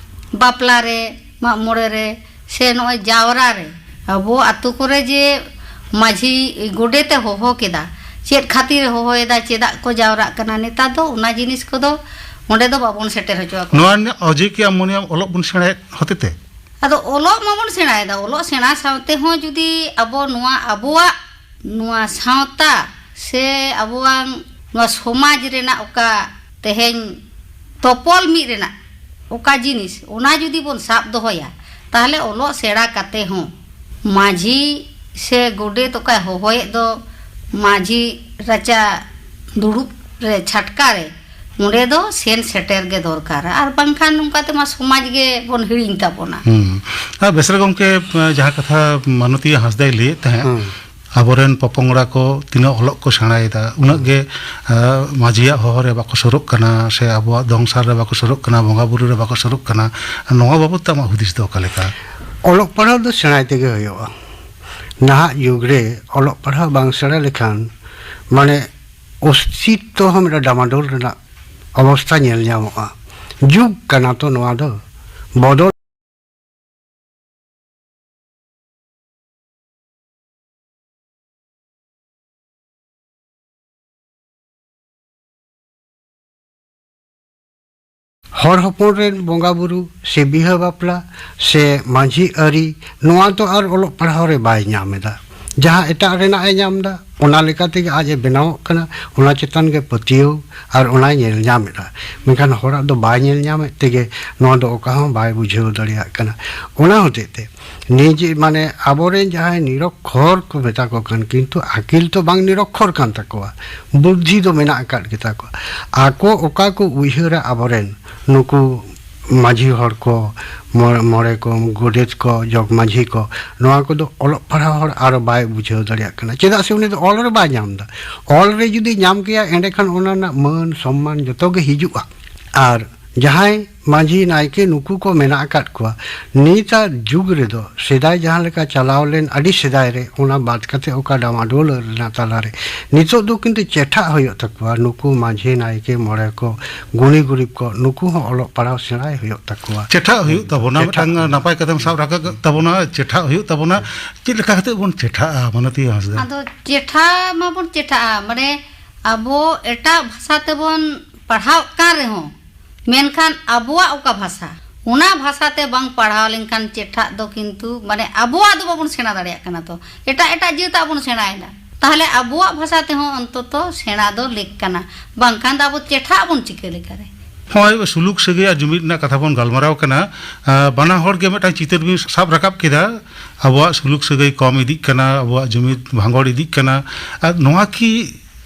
ᱵᱟᱯᱞᱟ ᱨᱮ, ᱢᱟᱜ ᱢᱚᱬᱮ ᱨᱮ, ᱥᱮ ᱱᱚᱜᱼᱚᱭ ᱡᱟᱣᱨᱟ ᱨᱮ, ᱟᱵᱚ ᱟᱛᱳ ᱠᱚᱨᱮ ᱡᱮ ᱢᱟᱹᱡᱷᱤ ᱜᱚᱰᱮᱛ ᱮ ᱦᱚᱦᱚ ᱠᱮᱫᱟ, ᱪᱮᱫ ᱠᱷᱟᱹᱛᱤᱨ ᱮ ᱦᱚᱦᱚᱭᱮᱫᱟ, ᱪᱮᱫᱟᱜ ᱠᱚ ᱡᱟᱣᱨᱟᱜ ᱠᱟᱱᱟ, ᱱᱮᱛᱟᱨ ᱫᱚ ᱚᱱᱟ ᱡᱤᱱᱤᱥ ᱠᱚᱫᱚ ᱚᱸᱰᱮ ᱫᱚ ᱵᱟᱵᱚᱱ ᱥᱮᱴᱮᱨ ᱦᱚᱪᱚ ᱟᱠᱚ᱾ ᱱᱚᱣᱟ ᱨᱮᱱᱟᱜ ᱚᱡᱮ ᱠᱤ ᱟᱢ ᱢᱚᱱᱮᱭᱟᱢ ᱚᱞᱚᱜ ᱵᱚᱱ ᱥᱮᱬᱟᱭᱮᱫ ᱦᱚᱛᱮᱛᱮ? ᱟᱫᱚ ᱚᱞᱚᱜ ᱢᱟᱵᱚᱱ ᱥᱮᱬᱟᱭᱮᱫᱟ, ᱚᱞᱚᱜ ᱥᱮᱬᱟ ᱥᱟᱶᱛᱮ ᱦᱚᱸ ᱡᱩᱫᱤ ᱟᱵᱚ ᱱᱚᱣᱟ ᱟᱵᱚᱣᱟᱜ ᱱᱚᱣᱟ ᱥᱟᱶᱛᱟ ᱥᱮ ᱟᱵᱚᱣᱟᱜ ᱱᱚᱣᱟ ᱥᱚᱢᱟᱡᱽ ᱨᱮᱱᱟᱜ ᱚᱠᱟ ᱛᱮᱦᱮᱧ ᱛᱚᱯᱚᱞ ᱢᱤᱫ ᱨᱮᱱᱟᱜ ᱚᱠᱟ ᱡᱤᱱᱤᱥ, ᱚᱱᱟ ᱡᱩᱫᱤ ᱵᱚᱱ ᱥᱟᱵ ᱫᱚᱦᱚᱭᱟ, ᱛᱟᱦᱞᱮ ᱚᱞᱚᱜ ᱥᱮᱬᱟ ᱠᱟᱛᱮ ᱦᱚᱸ ᱢᱟᱹᱡᱷᱤ ᱥᱮ ᱜᱚᱰᱮᱛ ᱚᱠᱟᱭ ᱦᱚᱦᱚᱭᱮᱫ ᱫᱚ ᱢᱟᱹᱡᱷᱤ ᱨᱟᱪᱟ ᱫᱩᱲᱩᱵ ᱨᱮ, ᱪᱷᱟᱴᱠᱟ ᱨᱮ, ᱚᱸᱰᱮ ᱫᱚ ᱥᱮᱱ ᱥᱮᱴᱮᱨ ᱜᱮ ᱫᱚᱨᱠᱟᱨᱟ, ᱟᱨ ᱵᱟᱝᱠᱷᱟᱱ ᱱᱚᱝᱠᱟ ᱛᱮᱢᱟ ᱥᱚᱢᱟᱡᱽ ᱜᱮ ᱵᱚᱱ ᱦᱤᱲᱤᱧ ᱛᱟᱵᱚᱱᱟ᱾ ᱦᱩᱸ᱾ ᱟᱨ ᱵᱮᱥ ᱨᱮ ᱜᱚᱢᱠᱮ, ᱡᱟᱦᱟᱸ ᱠᱟᱛᱷᱟ ᱢᱟᱱᱚᱛᱤᱭᱟᱹ ᱦᱟᱸᱥᱫᱟᱭ ᱞᱟᱹᱭᱮᱫ ᱛᱟᱦᱮᱸᱫ, ᱦᱩᱸ᱾ ᱟᱵᱚᱨᱮᱱ ᱯᱚᱯᱚᱝᱲᱟ ᱠᱚ ᱛᱤᱱᱟᱹᱜ ᱚᱞᱚᱜ ᱠᱚ ᱥᱮᱬᱟᱭᱮᱫᱟ, ᱩᱱᱟᱹᱜ ᱜᱮ, ᱟᱸ, ᱢᱟᱹᱡᱷᱤᱭᱟᱜ ᱦᱚᱦᱚ ᱨᱮ ᱵᱟᱠᱚ ᱥᱩᱨᱩᱜ ᱠᱟᱱᱟ, ᱥᱮ ᱟᱵᱚᱣᱟᱜ ᱫᱚᱝ ᱥᱟᱨ ᱨᱮ ᱵᱟᱠᱚ ᱥᱩᱨᱩᱜ ᱠᱟᱱᱟ, ᱵᱚᱸᱜᱟ ᱵᱩᱨᱩ ᱨᱮ ᱵᱟᱠᱚ ᱥᱩᱨᱩᱜ ᱠᱟᱱᱟ᱾ ᱱᱚᱣᱟ ᱵᱟᱵᱚᱫ ᱛᱮ ᱟᱢᱟᱜ ᱦᱩᱫᱤᱥ ᱫᱚ ᱚᱠᱟ ᱞᱮᱠᱟ? ᱚᱞᱚᱜ ᱯᱟᱲᱦᱟᱣ ᱫᱚ ᱥᱮᱬᱟᱭ ᱛᱮᱜᱮ ᱦᱩᱭᱩᱜᱼᱟ᱾ ᱱᱟᱦᱟᱜ ᱡᱩᱜᱽ ᱨᱮ ᱚᱞᱚᱜ ᱯᱟᱲᱦᱟᱣ ᱵᱟᱝ ᱥᱮᱬᱟ ᱞᱮᱠᱷᱟᱱ, ᱢᱟᱱᱮ, ᱚᱥᱛᱤᱛᱛᱚ ᱦᱚᱸ ᱢᱤᱫᱴᱟᱝ ᱰᱟᱢᱟᱰᱳᱞ ᱨᱮᱱᱟᱜ ᱚᱵᱚᱥᱛᱷᱟ ᱧᱮᱞ ᱧᱟᱢᱚᱜᱼᱟ᱾ ᱡᱩᱜᱽ ᱠᱟᱱᱟ ᱛᱚ ᱱᱚᱣᱟ ᱫᱚ, ᱵᱚᱫᱚᱞ ᱦᱚᱲ ᱦᱚᱯᱚᱱ ᱨᱮᱱ ᱵᱚᱸᱜᱟ ᱵᱩᱨᱩ ᱥᱮ ᱵᱤᱦᱟᱹ ᱵᱟᱯᱞᱟ ᱥᱮ ᱢᱟᱹᱡᱷᱤ ᱟᱹᱨᱤ, ᱱᱚᱣᱟ ᱫᱚ ᱟᱨ ᱚᱞᱚᱜ ᱯᱟᱲᱦᱟᱣ ᱨᱮ ᱵᱟᱭ ᱧᱟᱢ ᱮᱫᱟ᱾ ᱡᱟᱦᱟᱸ ᱮᱴᱟᱜ ᱨᱮᱱᱟᱜ ᱮ ᱧᱟᱢ ᱮᱫᱟ, ᱚᱱᱟ ᱞᱮᱠᱟ ᱛᱮᱜᱮ ᱟᱡ ᱮ ᱵᱮᱱᱟᱣᱚᱜ ᱠᱟᱱᱟ, ᱚᱱᱟ ᱪᱮᱛᱟᱱ ᱜᱮ ᱯᱟᱹᱛᱭᱟᱹᱣ ᱟᱨ ᱚᱱᱟᱭ ᱧᱮᱞ ᱧᱟᱢ ᱮᱫᱟ᱾ ᱢᱮᱱᱠᱷᱟᱱ ᱦᱚᱲᱟᱜ ᱫᱚ ᱵᱟᱭ ᱧᱮᱞ ᱧᱟᱢᱮᱫ ᱛᱮᱜᱮ ᱱᱚᱣᱟ ᱫᱚ ᱚᱠᱟ ᱦᱚᱸ ᱵᱟᱭ ᱵᱩᱡᱷᱟᱹᱣ ᱫᱟᱲᱮᱭᱟᱜ ᱠᱟᱱᱟ᱾ ᱚᱱᱟ ᱦᱚᱛᱮᱡ ᱛᱮ ᱱᱤᱡᱮ, ᱢᱟᱱᱮ, ᱟᱵᱚᱨᱮᱱ ᱡᱟᱦᱟᱸᱭ ᱱᱤᱨᱚᱠᱠᱷᱚᱨ ᱠᱚ ᱢᱮᱛᱟ ᱠᱚ ᱠᱟᱱ, ᱠᱤᱱᱛᱩ ᱟᱹᱠᱤᱞ ᱛᱚ ᱵᱟᱝ ᱱᱤᱨᱚᱠᱠᱷᱚᱨ ᱠᱟᱱ ᱛᱟᱠᱚᱣᱟ, ᱵᱩᱫᱽᱫᱷᱤ ᱫᱚ ᱢᱮᱱᱟᱜ ᱟᱠᱟᱫ ᱜᱮᱛᱟ ᱠᱚᱣᱟ᱾ ᱟᱠᱚ ᱚᱠᱟ ᱠᱚ ᱩᱭᱦᱟᱹᱨᱟ ᱟᱵᱚᱨᱮᱱ ᱱᱩᱠᱩ ᱢᱟᱹᱡᱷᱤ ᱦᱚᱲ ᱠᱚ, ᱢᱚ-, ᱢᱚᱬᱮ ᱠᱚ, ᱜᱚᱰᱮᱛ ᱠᱚ, ᱡᱚᱜᱽ ᱢᱟᱹᱡᱷᱤ ᱠᱚ, ᱱᱚᱣᱟ ᱠᱚᱫᱚ ᱚᱞᱚᱜ ᱯᱟᱲᱦᱟᱣ ᱦᱚᱲ ᱟᱨᱚ ᱵᱟᱭ ᱵᱩᱡᱷᱟᱹᱣ ᱫᱟᱲᱮᱭᱟᱜ ᱠᱟᱱᱟ᱾ ᱪᱮᱫᱟᱜ ᱥᱮ ᱩᱱᱤ ᱫᱚ ᱚᱞ ᱨᱮ ᱵᱟᱭ ᱧᱟᱢ ᱮᱫᱟ᱾ ᱚᱞ ᱨᱮ ᱡᱩᱫᱤ ᱧᱟᱢ ᱠᱮᱭᱟ, ᱮᱸᱰᱮᱠᱷᱟᱱ ᱚᱱᱟ ᱨᱮᱱᱟᱜ ᱢᱟᱹᱱ ᱥᱚᱢᱢᱟᱱ ᱡᱚᱛᱚ ᱜᱮ ᱦᱤᱡᱩᱜᱼᱟ᱾ ᱟᱨ ᱡᱟᱦᱟᱸᱭ ᱢᱟᱹᱡᱷᱤ ᱱᱟᱭᱠᱮ ᱱᱩᱠᱩ ᱠᱚ ᱢᱮᱱᱟᱜ ᱟᱠᱟᱫ ᱠᱚᱣᱟ, ᱱᱤᱛᱟᱜ ᱡᱩᱜᱽ ᱨᱮᱫᱚ ᱥᱮᱫᱟᱭ ᱡᱟᱦᱟᱸ ᱞᱮᱠᱟ ᱪᱟᱞᱟᱣ ᱞᱮᱱ, ᱟᱹᱰᱤ ᱥᱮᱫᱟᱭ ᱨᱮ, ᱚᱱᱟ ᱵᱟᱫ ᱠᱟᱛᱮ ᱚᱠᱟ ᱰᱟᱢᱟᱰᱳᱞ ᱨᱮᱱᱟᱜ ᱛᱟᱞᱟᱨᱮ ᱱᱤᱛᱚᱜ ᱫᱚ ᱠᱤᱱᱛᱩ ᱪᱮᱴᱷᱟᱜ ᱦᱩᱭᱩᱜ ᱛᱟᱠᱚᱣᱟ᱾ ᱱᱩᱠᱩ ᱢᱟᱹᱡᱷᱤ ᱱᱟᱭᱠᱮ ᱢᱚᱬᱮ ᱠᱚ, ᱜᱩᱱᱤ ᱜᱩᱨᱤᱵ ᱠᱚ, ᱱᱩᱠᱩ ᱦᱚᱸ ᱚᱞᱚᱜ ᱯᱟᱲᱦᱟᱣ ᱥᱮᱬᱟᱭ ᱦᱩᱭᱩᱜ ᱛᱟᱠᱚᱣᱟ᱾ ᱪᱮᱴᱷᱟᱜ ᱦᱩᱭᱩᱜ ᱛᱟᱵᱚᱱᱟ᱾ ᱪᱮᱴᱷᱟᱜ ᱢᱤᱫᱴᱟᱝ ᱦᱩᱭᱩᱜ ᱱᱟᱯᱟᱭ ᱠᱟᱛᱷᱟᱢ ᱥᱟᱵ ᱨᱟᱠᱟᱵ ᱛᱟᱵᱚᱱᱟ᱾ ᱪᱮᱴᱷᱟᱜ ᱦᱩᱭᱩᱜ ᱛᱟᱵᱚᱱᱟ᱾ ᱪᱮᱫ ᱞᱮᱠᱟ ᱠᱟᱛᱮ ᱵᱚᱱ ᱪᱮᱴᱷᱟᱜᱼᱟ, ᱢᱟᱱᱚᱛᱤ ᱦᱟᱸᱥᱫᱟ? ᱟᱫᱚ ᱪᱮᱴᱷᱟ ᱢᱟᱵᱚᱱ ᱪᱮᱴᱷᱟᱜᱼᱟ, ᱢᱟᱱᱮ, ᱟᱵᱚ ᱮᱴᱟᱜ ᱵᱷᱟᱥᱟ ᱛᱮᱵᱚᱱ ᱯᱟᱲᱦᱟᱣ ᱠᱟᱱ ᱨᱮᱦᱚᱸ, ᱢᱮᱱᱠᱷᱟᱱ ᱟᱵᱚᱣᱟᱜ ᱚᱠᱟ ᱵᱷᱟᱥᱟ, ᱚᱱᱟ ᱵᱷᱟᱥᱟ ᱛᱮ ᱵᱟᱝ ᱯᱟᱲᱦᱟᱣ ᱞᱮᱱᱠᱷᱟᱱ ᱪᱮᱴᱷᱟᱜ ᱫᱚ ᱠᱤᱱᱛᱩ, ᱢᱟᱱᱮ, ᱟᱵᱚᱣᱟᱜ ᱫᱚ ᱵᱟᱵᱚᱱ ᱥᱮᱬᱟ ᱫᱟᱲᱮᱭᱟᱜ ᱠᱟᱱᱟ᱾ ᱛᱚ ᱮᱴᱟᱜ ᱮᱴᱟᱜ ᱡᱟᱹᱛᱟᱜ ᱵᱚᱱ ᱥᱮᱬᱟᱭᱮᱫᱟ, ᱛᱟᱦᱚᱞᱮ ᱟᱵᱚᱣᱟᱜ ᱵᱷᱟᱥᱟ ᱛᱮᱦᱚᱸ ᱚᱱᱛᱚᱛᱚ ᱥᱮᱬᱟ ᱫᱚ ᱞᱮᱠ ᱠᱟᱱᱟ, ᱵᱟᱝᱠᱷᱟᱱ ᱫᱚ ᱟᱵᱚ ᱪᱮᱴᱷᱟᱜ ᱵᱚᱱ ᱪᱤᱠᱟᱹ ᱞᱮᱠᱟᱨᱮ? ᱦᱳᱭ, ᱥᱩᱞᱩᱠ ᱥᱟᱹᱜᱟᱹᱭ ᱟᱨ ᱡᱩᱢᱤᱫ ᱨᱮᱱᱟᱜ ᱠᱟᱛᱷᱟ ᱵᱚᱱ ᱜᱟᱞᱢᱟᱨᱟᱣ ᱠᱟᱱᱟ᱾ ᱟᱸ, ᱵᱟᱱᱟ ᱦᱚᱲ ᱜᱮ ᱢᱤᱫᱴᱟᱝ ᱪᱤᱛᱟᱹᱨ ᱵᱤᱱ ᱥᱟᱵ ᱨᱟᱠᱟᱵ ᱠᱮᱫᱟ, ᱟᱵᱚᱣᱟᱜ ᱥᱩᱞᱩᱠ ᱥᱟᱹᱜᱟᱹᱭ ᱠᱚᱢ ᱤᱫᱤᱜ ᱠᱟᱱᱟ, ᱟᱵᱚᱣᱟᱜ ᱡᱩᱢᱤᱫ ᱵᱷᱟᱸᱜᱚᱲ ᱤᱫᱤᱜ ᱠᱟᱱᱟ᱾ ᱟᱨ ᱱᱚᱣᱟ ᱠᱤ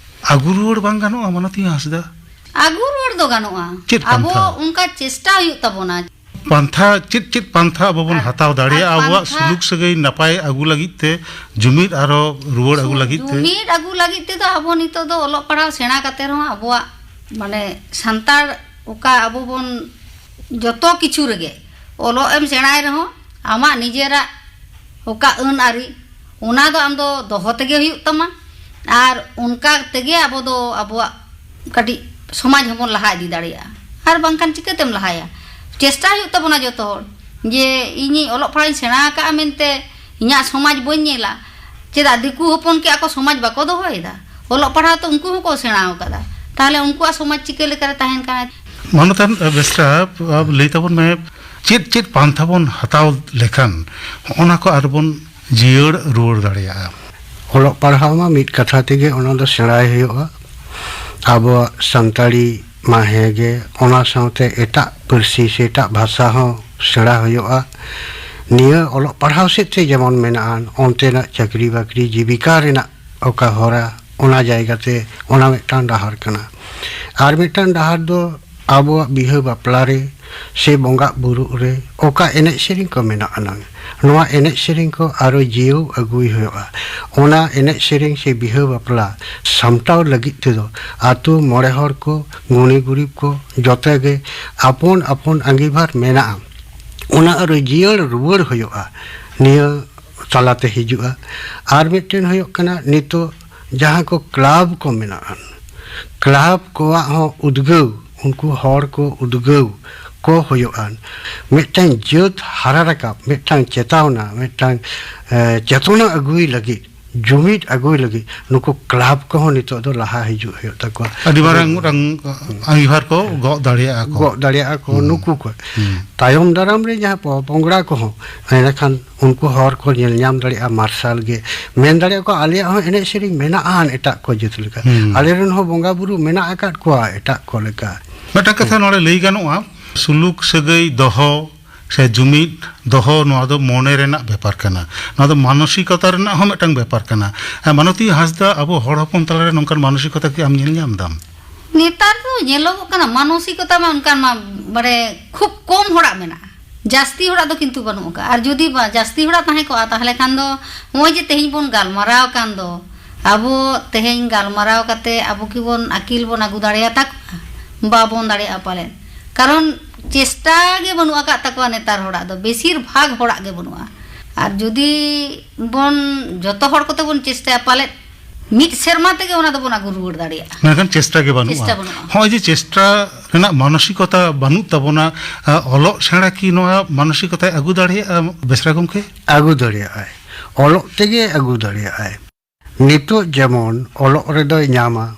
ᱟᱹᱜᱩ ᱨᱩᱣᱟᱹᱲ ᱵᱟᱝ ᱜᱟᱱᱚᱜᱼᱟ, ᱢᱟᱱᱚᱛᱤ ᱦᱟᱸᱥᱫᱟ? ᱟᱹᱜᱩ ᱨᱩᱣᱟᱹᱲ ᱫᱚ ᱜᱟᱱᱚᱜᱼᱟ᱾ ᱪᱮᱫ ᱟᱵᱚ ᱯᱟᱱᱛᱷᱟ? ᱚᱱᱠᱟ ᱪᱮᱥᱴᱟ ᱦᱩᱭᱩᱜ ᱛᱟᱵᱚᱱᱟ᱾ ᱯᱟᱱᱛᱷᱟ, ᱪᱮᱫ ᱪᱮᱫ ᱯᱟᱱᱛᱷᱟ ᱟᱵᱚ ᱵᱚᱱ ᱟᱨ, ᱦᱟᱛᱟᱣ ᱫᱟᱲᱮᱭᱟᱜᱼᱟ ᱟᱨ ᱟᱵᱚᱣᱟᱜ ᱯᱟᱱᱛᱷᱟ ᱥᱩᱞᱩᱠ ᱥᱟᱹᱜᱟᱹᱭ ᱱᱟᱯᱟᱭ ᱟᱹᱜᱩ ᱞᱟᱹᱜᱤᱫ ᱛᱮ, ᱡᱩᱢᱤᱫ ᱟᱨᱚ ᱨᱩᱣᱟᱹᱲ ᱟᱹᱜᱩ ᱞᱟᱹᱜᱤᱫ ᱛᱮ? ᱡᱩᱢᱤᱫ ᱟᱹᱜᱩ ᱞᱟᱹᱜᱤᱫ ᱛᱮᱫᱚ ᱟᱵᱚ ᱱᱤᱛᱚᱜ ᱫᱚ ᱚᱞᱚᱜ ᱯᱟᱲᱦᱟᱣ ᱥᱮᱬᱟ ᱠᱟᱛᱮ ᱨᱮᱦᱚᱸ ᱟᱵᱚᱣᱟᱜ, ᱢᱟᱱᱮ, ᱥᱟᱱᱛᱟᱲ ᱚᱠᱟ ᱟᱵᱚ ᱵᱚᱱ ᱡᱚᱛᱚ ᱠᱤᱪᱷᱩ ᱨᱮᱜᱮ ᱚᱞᱚᱜ ᱮᱢ ᱥᱮᱬᱟᱭ ᱨᱮᱦᱚᱸ ᱟᱢᱟᱜ ᱱᱤᱡᱮᱨᱟᱜ ᱚᱠᱟ ᱟᱹᱱ ᱟᱹᱨᱤ, ᱚᱱᱟ ᱫᱚ ᱟᱢ ᱫᱚ ᱫᱚᱦᱚ ᱛᱮᱜᱮ ᱦᱩᱭᱩᱜ ᱛᱟᱢᱟ᱾ ᱟᱨ ᱚᱱᱠᱟ ᱛᱮᱜᱮ ᱟᱵᱚ ᱫᱚ ᱟᱵᱚᱣᱟᱜ ᱠᱟᱹᱴᱤᱡ ᱥᱚᱢᱟᱡᱽ ᱦᱚᱸᱵᱚᱱ ᱞᱟᱦᱟ ᱤᱫᱤ ᱫᱟᱲᱮᱭᱟᱜᱼᱟ᱾ ᱟᱨ ᱵᱟᱝᱠᱷᱟᱱ ᱪᱤᱠᱟᱹᱛᱮᱢ ᱞᱟᱦᱟᱭᱟ? ᱪᱮᱥᱴᱟ ᱦᱩᱭᱩᱜ ᱛᱟᱵᱚᱱᱟ ᱡᱚᱛᱚ ᱦᱚᱲ, ᱡᱮ ᱤᱧᱤᱧ ᱚᱞᱚᱜ ᱯᱟᱲᱦᱟᱜ ᱤᱧ ᱥᱮᱬᱟ ᱟᱠᱟᱫᱼᱟ ᱢᱮᱱᱛᱮ ᱤᱧᱟᱹᱜ ᱥᱚᱢᱟᱡᱽ ᱵᱟᱹᱧ ᱧᱮᱞᱟ᱾ ᱪᱮᱫᱟᱜ ᱫᱤᱠᱩ ᱦᱚᱯᱚᱱ ᱠᱤ ᱟᱠᱚ ᱥᱚᱢᱟᱡᱽ ᱵᱟᱠᱚ ᱫᱚᱦᱚᱭᱮᱫᱟ? ᱚᱞᱚᱜ ᱯᱟᱲᱦᱟᱣ ᱛᱚ ᱩᱱᱠᱩ ᱦᱚᱸᱠᱚ ᱥᱮᱬᱟ ᱟᱠᱟᱫᱟ᱾ ᱛᱟᱦᱚᱞᱮ ᱩᱱᱠᱩᱣᱟᱜ ᱥᱚᱢᱟᱡᱽ ᱪᱤᱠᱟᱹ ᱞᱮᱠᱟᱨᱮ ᱛᱟᱦᱮᱱ ᱠᱟᱱᱟ? ᱢᱟᱱᱚᱛᱟᱱ ᱵᱮᱥᱨᱟ, ᱞᱟᱹᱭ ᱛᱟᱵᱚᱱ ᱢᱮ, ᱪᱮᱫ ᱪᱮᱫ ᱯᱟᱱᱛᱷᱟ ᱵᱚᱱ ᱦᱟᱛᱟᱣ ᱞᱮᱠᱷᱟᱱ ᱦᱚᱸᱜᱼᱚ ᱱᱟ ᱠᱚ ᱟᱨᱵᱚᱱ ᱡᱤᱭᱟᱹᱲ ᱨᱩᱣᱟᱹᱲ ᱫᱟᱲᱮᱭᱟᱜᱼᱟ? ᱚᱞᱚᱜ ᱯᱟᱲᱦᱟᱣ ᱢᱟ ᱢᱤᱫ ᱠᱟᱛᱷᱟ ᱛᱮᱜᱮ ᱚᱱᱟ ᱫᱚ ᱥᱮᱬᱟᱭ ᱦᱩᱭᱩᱜᱼᱟ᱾ ᱟᱵᱚᱣᱟᱜ ᱥᱟᱱᱛᱟᱲᱤ ᱢᱟ ᱦᱮᱸ ᱜᱮ, ᱚᱱᱟ ᱥᱟᱶᱛᱮ ᱮᱴᱟᱜ ᱯᱟᱹᱨᱥᱤ ᱥᱮ ᱮᱴᱟᱜ ᱵᱷᱟᱥᱟ ᱦᱚᱸ ᱥᱮᱬᱟ ᱦᱩᱭᱩᱜᱼᱟ᱾ ᱱᱤᱭᱟᱹ ᱚᱞᱚᱜ ᱯᱟᱲᱦᱟᱣ ᱥᱮᱫ ᱛᱮ ᱡᱮᱢᱚᱱ ᱢᱮᱱᱟᱜᱼᱟ, ᱚᱱᱛᱮᱱᱟᱜ ᱪᱟᱹᱠᱨᱤ ᱵᱟᱹᱠᱨᱤ ᱡᱤᱵᱤᱠᱟ ᱨᱮᱱᱟᱜ ᱚᱠᱟ ᱦᱚᱨᱟ, ᱚᱱᱟ ᱡᱟᱭᱜᱟ ᱛᱮ ᱚᱱᱟ ᱢᱤᱫᱴᱟᱝ ᱰᱟᱦᱟᱨ ᱠᱟᱱᱟ᱾ ᱟᱨ ᱢᱤᱫᱴᱟᱝ ᱰᱟᱦᱟᱨ ᱫᱚ ᱟᱵᱚᱣᱟᱜ ᱵᱤᱦᱟᱹ ᱵᱟᱯᱞᱟ ᱨᱮ ᱥᱮ ᱵᱚᱸᱜᱟ ᱵᱩᱨᱩᱜ ᱨᱮ ᱚᱠᱟ ᱮᱱᱮᱡ ᱥᱮᱨᱮᱧ ᱠᱚ ᱢᱮᱱᱟᱜ ᱟᱱᱟᱝ, ᱱᱚᱣᱟ ᱮᱱᱮᱡ ᱥᱮᱨᱮᱧ ᱠᱚ ᱟᱨᱚ ᱡᱤᱭᱟᱹᱣ ᱟᱹᱜᱩᱭ ᱦᱩᱭᱩᱜᱼᱟ᱾ ᱚᱱᱟ ᱮᱱᱮᱡ ᱥᱮᱨᱮᱧ ᱥᱮ ᱵᱤᱦᱟᱹ ᱵᱟᱯᱞᱟ ᱥᱟᱢᱴᱟᱣ ᱞᱟᱹᱜᱤᱫ ᱛᱮᱫᱚ ᱟᱛᱳ ᱢᱚᱬᱮ ᱦᱚᱲ ᱠᱚ, ᱜᱩᱱᱤ ᱜᱩᱨᱤᱵ ᱠᱚ, ᱡᱚᱛᱚ ᱜᱮ ᱟᱯᱚᱱ ᱟᱯᱚᱱ ᱟᱸᱜᱤᱵᱷᱟᱨ ᱢᱮᱱᱟᱜᱼᱟ᱾ ᱚᱱᱟ ᱟᱨᱚ ᱡᱤᱭᱟᱹᱲ ᱨᱩᱣᱟᱹᱲ ᱦᱩᱭᱩᱜᱼᱟ, ᱱᱤᱭᱟᱹ ᱛᱟᱞᱟᱛᱮ ᱦᱤᱡᱩᱜᱼᱟ᱾ ᱟᱨ ᱢᱤᱫᱴᱮᱱ ᱦᱩᱭᱩᱜ ᱠᱟᱱᱟ, ᱱᱤᱛᱚᱜ ᱡᱟᱦᱟᱸ ᱠᱚ ᱠᱞᱟᱵᱽ ᱠᱚ ᱢᱮᱱᱟᱜᱼᱟ, ᱠᱞᱟᱵᱽ ᱠᱚᱣᱟᱜ ᱦᱚᱸ ᱩᱫᱽᱜᱟᱹᱣ, ᱩᱱᱠᱩ ᱦᱚᱲ ᱠᱚ ᱩᱫᱽᱜᱟᱹᱣ ᱠᱚ ᱦᱩᱭᱩᱜᱼᱟ᱾ ᱢᱤᱫᱴᱟᱝ ᱡᱟᱹᱛ ᱦᱟᱨᱟ ᱨᱟᱠᱟᱵ, ᱢᱤᱫᱴᱟᱝ ᱪᱮᱛᱟᱣᱱᱟ, ᱢᱤᱫᱴᱟᱝ, ᱮ, ᱪᱮᱛᱚᱱᱟ ᱟᱹᱜᱩᱭ ᱞᱟᱹᱜᱤᱫ, ᱡᱩᱢᱤᱫ ᱟᱹᱜᱩᱭ ᱞᱟᱹᱜᱤᱫ ᱱᱩᱠᱩ ᱠᱞᱟᱵᱽ ᱠᱚᱦᱚᱸ ᱱᱤᱛᱚᱜ ᱫᱚ ᱞᱟᱦᱟ ᱦᱤᱡᱩᱜ ᱦᱩᱭᱩᱜ ᱛᱟᱠᱚᱣᱟ᱾ ᱟᱹᱰᱤ ᱢᱟᱨᱟᱝ ᱢᱤᱫᱴᱟᱝ ᱟᱸᱜᱤᱵᱷᱟᱨ ᱠᱚ ᱜᱚᱜ ᱫᱟᱲᱮᱭᱟᱜᱼᱟ ᱠᱚ᱾ ᱜᱚᱜ ᱫᱟᱲᱮᱭᱟᱜᱼᱟ ᱠᱚ ᱦᱩᱸ᱾ ᱱᱩᱠᱩ ᱠᱚ᱾ ᱦᱩᱸ᱾ ᱛᱟᱭᱚᱢ ᱫᱟᱨᱟᱢ ᱨᱮ ᱡᱟᱦᱟᱸ ᱯᱚ-, ᱯᱚᱝᱲᱟ ᱠᱚᱦᱚᱸ, ᱮᱸᱰᱮᱠᱷᱟᱱ ᱩᱱᱠᱩ ᱦᱚᱨ ᱠᱚ ᱧᱮᱞ ᱧᱟᱢ ᱫᱟᱲᱮᱭᱟᱜᱼᱟ, ᱢᱟᱨᱥᱟᱞ ᱜᱮ᱾ ᱢᱮᱱ ᱫᱟᱲᱮᱭᱟᱜᱼᱟ ᱠᱚ, ᱟᱞᱮᱭᱟᱜ ᱦᱚᱸ ᱮᱱᱮᱡ ᱥᱮᱨᱮᱧ ᱢᱮᱱᱟᱜᱼᱟ ᱮᱴᱟᱜ ᱠᱚ ᱡᱟᱹᱛ ᱞᱮᱠᱟ᱾ ᱦᱩᱸ᱾ ᱟᱞᱮ ᱨᱮᱱ ᱦᱚᱸ ᱵᱚᱸᱜᱟ ᱵᱩᱨᱩ ᱢᱮᱱᱟᱜ ᱟᱠᱟᱫ ᱠᱚᱣᱟ ᱮᱴᱟᱜ ᱠᱚ ᱞᱮᱠᱟ᱾ ᱢᱤᱫᱴᱟᱝ ᱠᱟᱛᱷᱟ ᱦᱩᱸ᱾ ᱱᱚᱰᱮ ᱞᱟᱹᱭ ᱜᱟᱱᱚᱜᱼᱟ, ᱥᱩᱞᱩᱠ ᱥᱟᱹᱜᱟᱹᱭ ᱫᱚᱦᱚ ᱥᱮ ᱡᱩᱢᱤᱫ ᱫᱚᱦᱚ, ᱱᱚᱣᱟ ᱫᱚ ᱢᱚᱱᱮ ᱨᱮᱱᱟᱜ ᱵᱮᱯᱟᱨ ᱠᱟᱱᱟ᱾ ᱱᱚᱣᱟ ᱫᱚ ᱢᱟᱱᱚᱥᱤᱠᱚᱛᱟ ᱨᱮᱱᱟᱜ ᱦᱚᱸ ᱢᱤᱫᱴᱟᱝ ᱵᱮᱯᱟᱨ ᱠᱟᱱᱟ᱾ ᱦᱮᱸ, ᱢᱟᱱᱚᱛᱤ ᱦᱟᱸᱥᱫᱟ, ᱟᱵᱚ ᱦᱚᱲ ᱦᱚᱯᱚᱱ ᱛᱟᱞᱟᱨᱮ ᱱᱚᱝᱠᱟᱱ ᱢᱟᱱᱚᱥᱤᱠᱚᱛᱟ ᱠᱤ ᱟᱢ ᱧᱮᱞ ᱧᱟᱢ ᱫᱟᱢ? ᱱᱮᱛᱟᱨ ᱫᱚ ᱧᱮᱞᱚᱜᱚᱜ ᱠᱟᱱᱟ, ᱢᱟᱱᱚᱥᱤᱠᱚᱛᱟ ᱢᱟ ᱚᱱᱠᱟᱱ ᱢᱟ, ᱢᱟᱱᱮ, ᱠᱷᱩᱵ ᱠᱚᱢ ᱦᱚᱲᱟᱜ ᱢᱮᱱᱟᱜᱼᱟ, ᱡᱟᱹᱥᱛᱤ ᱦᱚᱲᱟᱜ ᱫᱚ ᱠᱤᱱᱛᱩ ᱵᱟᱹᱱᱩᱜ ᱟᱠᱟᱫᱼᱟ᱾ ᱟᱨ ᱡᱩᱫᱤ ᱵᱟ-, ᱡᱟᱹᱥᱛᱤ ᱦᱚᱲᱟᱜ ᱛᱟᱦᱮᱸ ᱠᱚᱜᱼᱟ, ᱛᱟᱦᱚᱞᱮ ᱠᱷᱟᱱ ᱫᱚ ᱱᱚᱜᱼᱚᱭ ᱡᱮ ᱛᱮᱦᱮᱧ ᱵᱚᱱ ᱜᱟᱞᱢᱟᱨᱟᱣ ᱟᱠᱟᱱ ᱫᱚ, ᱟᱵᱚ ᱛᱮᱦᱮᱧ ᱜᱟᱞᱢᱟᱨᱟᱣ ᱠᱟᱛᱮ ᱟᱵᱚ ᱠᱤ ᱵᱚᱱ ᱟᱹᱠᱤᱞ ᱵᱚᱱ ᱟᱹᱜᱩ ᱫᱟᱲᱮᱭᱟᱛᱟ ᱠᱚᱣᱟ? ᱵᱟᱵᱚᱱ ᱫᱟᱲᱮᱭᱟᱜᱼᱟ ᱯᱟᱞᱮᱱ, ᱠᱟᱨᱚᱱ ᱪᱮᱥᱴᱟ ᱜᱮ ᱵᱟᱹᱱᱩᱜ ᱟᱠᱟᱫ ᱛᱟᱠᱚᱣᱟ ᱱᱮᱛᱟᱨ ᱦᱚᱲᱟᱜ ᱫᱚ, ᱵᱮᱥᱤᱨ ᱵᱷᱟᱜᱽ ᱦᱚᱲᱟᱜ ᱜᱮ ᱵᱟᱹᱱᱩᱜᱼᱟ᱾ ᱟᱨ ᱡᱩᱫᱤ ᱵᱚᱱ ᱡᱚᱛᱚ ᱦᱚᱲ ᱠᱚᱛᱮ ᱵᱚᱱ ᱪᱮᱥᱴᱟᱭᱟ, ᱯᱟᱞᱮᱫ ᱢᱤᱫ ᱥᱮᱨᱢᱟ ᱛᱮᱜᱮ ᱚᱱᱟ ᱫᱚᱵᱚᱱ ᱟᱹᱜᱩ ᱨᱩᱣᱟᱹᱲ ᱫᱟᱲᱮᱭᱟᱜᱼᱟ᱾ ᱢᱮᱱᱠᱷᱟᱱ ᱪᱮᱥᱴᱟ ᱜᱮ ᱵᱟᱹᱱᱩᱜᱼᱟ᱾ ᱪᱮᱥᱴᱟ ᱵᱟᱹᱱᱩᱜᱼᱟ᱾ ᱦᱚᱸᱜᱼᱚᱭ ᱡᱮ ᱪᱮᱥᱴᱟ ᱨᱮᱱᱟᱜ ᱢᱟᱱᱚᱥᱤᱠᱚᱛᱟ ᱵᱟᱹᱱᱩᱜ ᱛᱟᱵᱚᱱᱟ, ᱟ, ᱚᱞᱚᱜ ᱥᱮᱬᱟ ᱠᱤ ᱱᱚᱣᱟ ᱢᱟᱱᱚᱥᱤᱠᱚᱛᱟᱭ ᱟᱹᱜᱩ ᱫᱟᱲᱮᱭᱟᱜᱼᱟ, ᱵᱮᱥᱨᱟ ᱜᱚᱢᱠᱮ? ᱟᱹᱜᱩ ᱫᱟᱲᱮᱭᱟᱜᱼᱟᱭ, ᱚᱞᱚᱜ ᱛᱮᱜᱮ ᱟᱹᱜᱩ ᱫᱟᱲᱮᱭᱟᱜᱼᱟᱭ᱾ ᱱᱤᱛᱚᱜ ᱡᱮᱢᱚᱱ ᱚᱞᱚᱜ ᱨᱮᱫᱚᱭ ᱧᱟᱢᱟ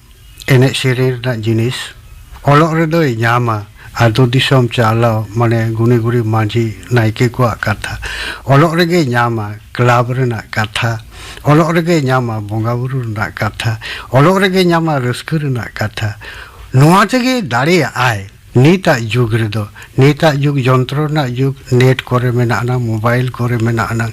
ᱮᱱᱮᱡ ᱥᱮᱨᱮᱧ ᱨᱮᱱᱟᱜ ᱡᱤᱱᱤᱥ, ᱚᱞᱚᱜ ᱨᱮᱫᱚᱭ ᱧᱟᱢᱟ ᱟᱹᱛᱩ ᱫᱤᱥᱚᱢ ᱪᱟᱞᱟᱣ, ᱢᱟᱱᱮ ᱜᱩᱱᱤ ᱜᱩᱨᱤ ᱢᱟᱹᱡᱷᱤ ᱱᱟᱭᱠᱮ ᱠᱚᱣᱟᱜ ᱠᱟᱛᱷᱟ᱾ ᱚᱞᱚᱜ ᱨᱮᱜᱮᱭ ᱧᱟᱢᱟ ᱠᱞᱟᱵᱽ ᱨᱮᱱᱟᱜ ᱠᱟᱛᱷᱟ᱾ ᱚᱞᱚᱜ ᱨᱮᱜᱮᱭ ᱧᱟᱢᱟ ᱵᱚᱸᱜᱟ ᱵᱩᱨᱩ ᱨᱮᱱᱟᱜ ᱠᱟᱛᱷᱟ᱾ ᱚᱞᱚᱜ ᱨᱮᱜᱮᱭ ᱧᱟᱢᱟ ᱨᱟᱹᱥᱠᱟᱹ ᱨᱮᱱᱟᱜ ᱠᱟᱛᱷᱟ᱾ ᱱᱚᱣᱟ ᱛᱮᱜᱮ ᱫᱟᱲᱮᱭᱟᱜᱼᱟᱭ᱾ ᱱᱤᱛᱟᱜ ᱡᱩᱜᱽ ᱨᱮᱫᱚ, ᱱᱤᱛᱟᱜ ᱡᱩᱜᱽ ᱡᱚᱱᱛᱨᱚ ᱨᱮᱱᱟᱜ ᱡᱩᱜᱽ, ᱱᱮᱴ ᱠᱚᱨᱮ ᱢᱮᱱᱟᱜ ᱟᱱᱟ, ᱢᱳᱵᱟᱭᱤᱞ ᱠᱚᱨᱮ ᱢᱮᱱᱟᱜ ᱟᱱᱟ,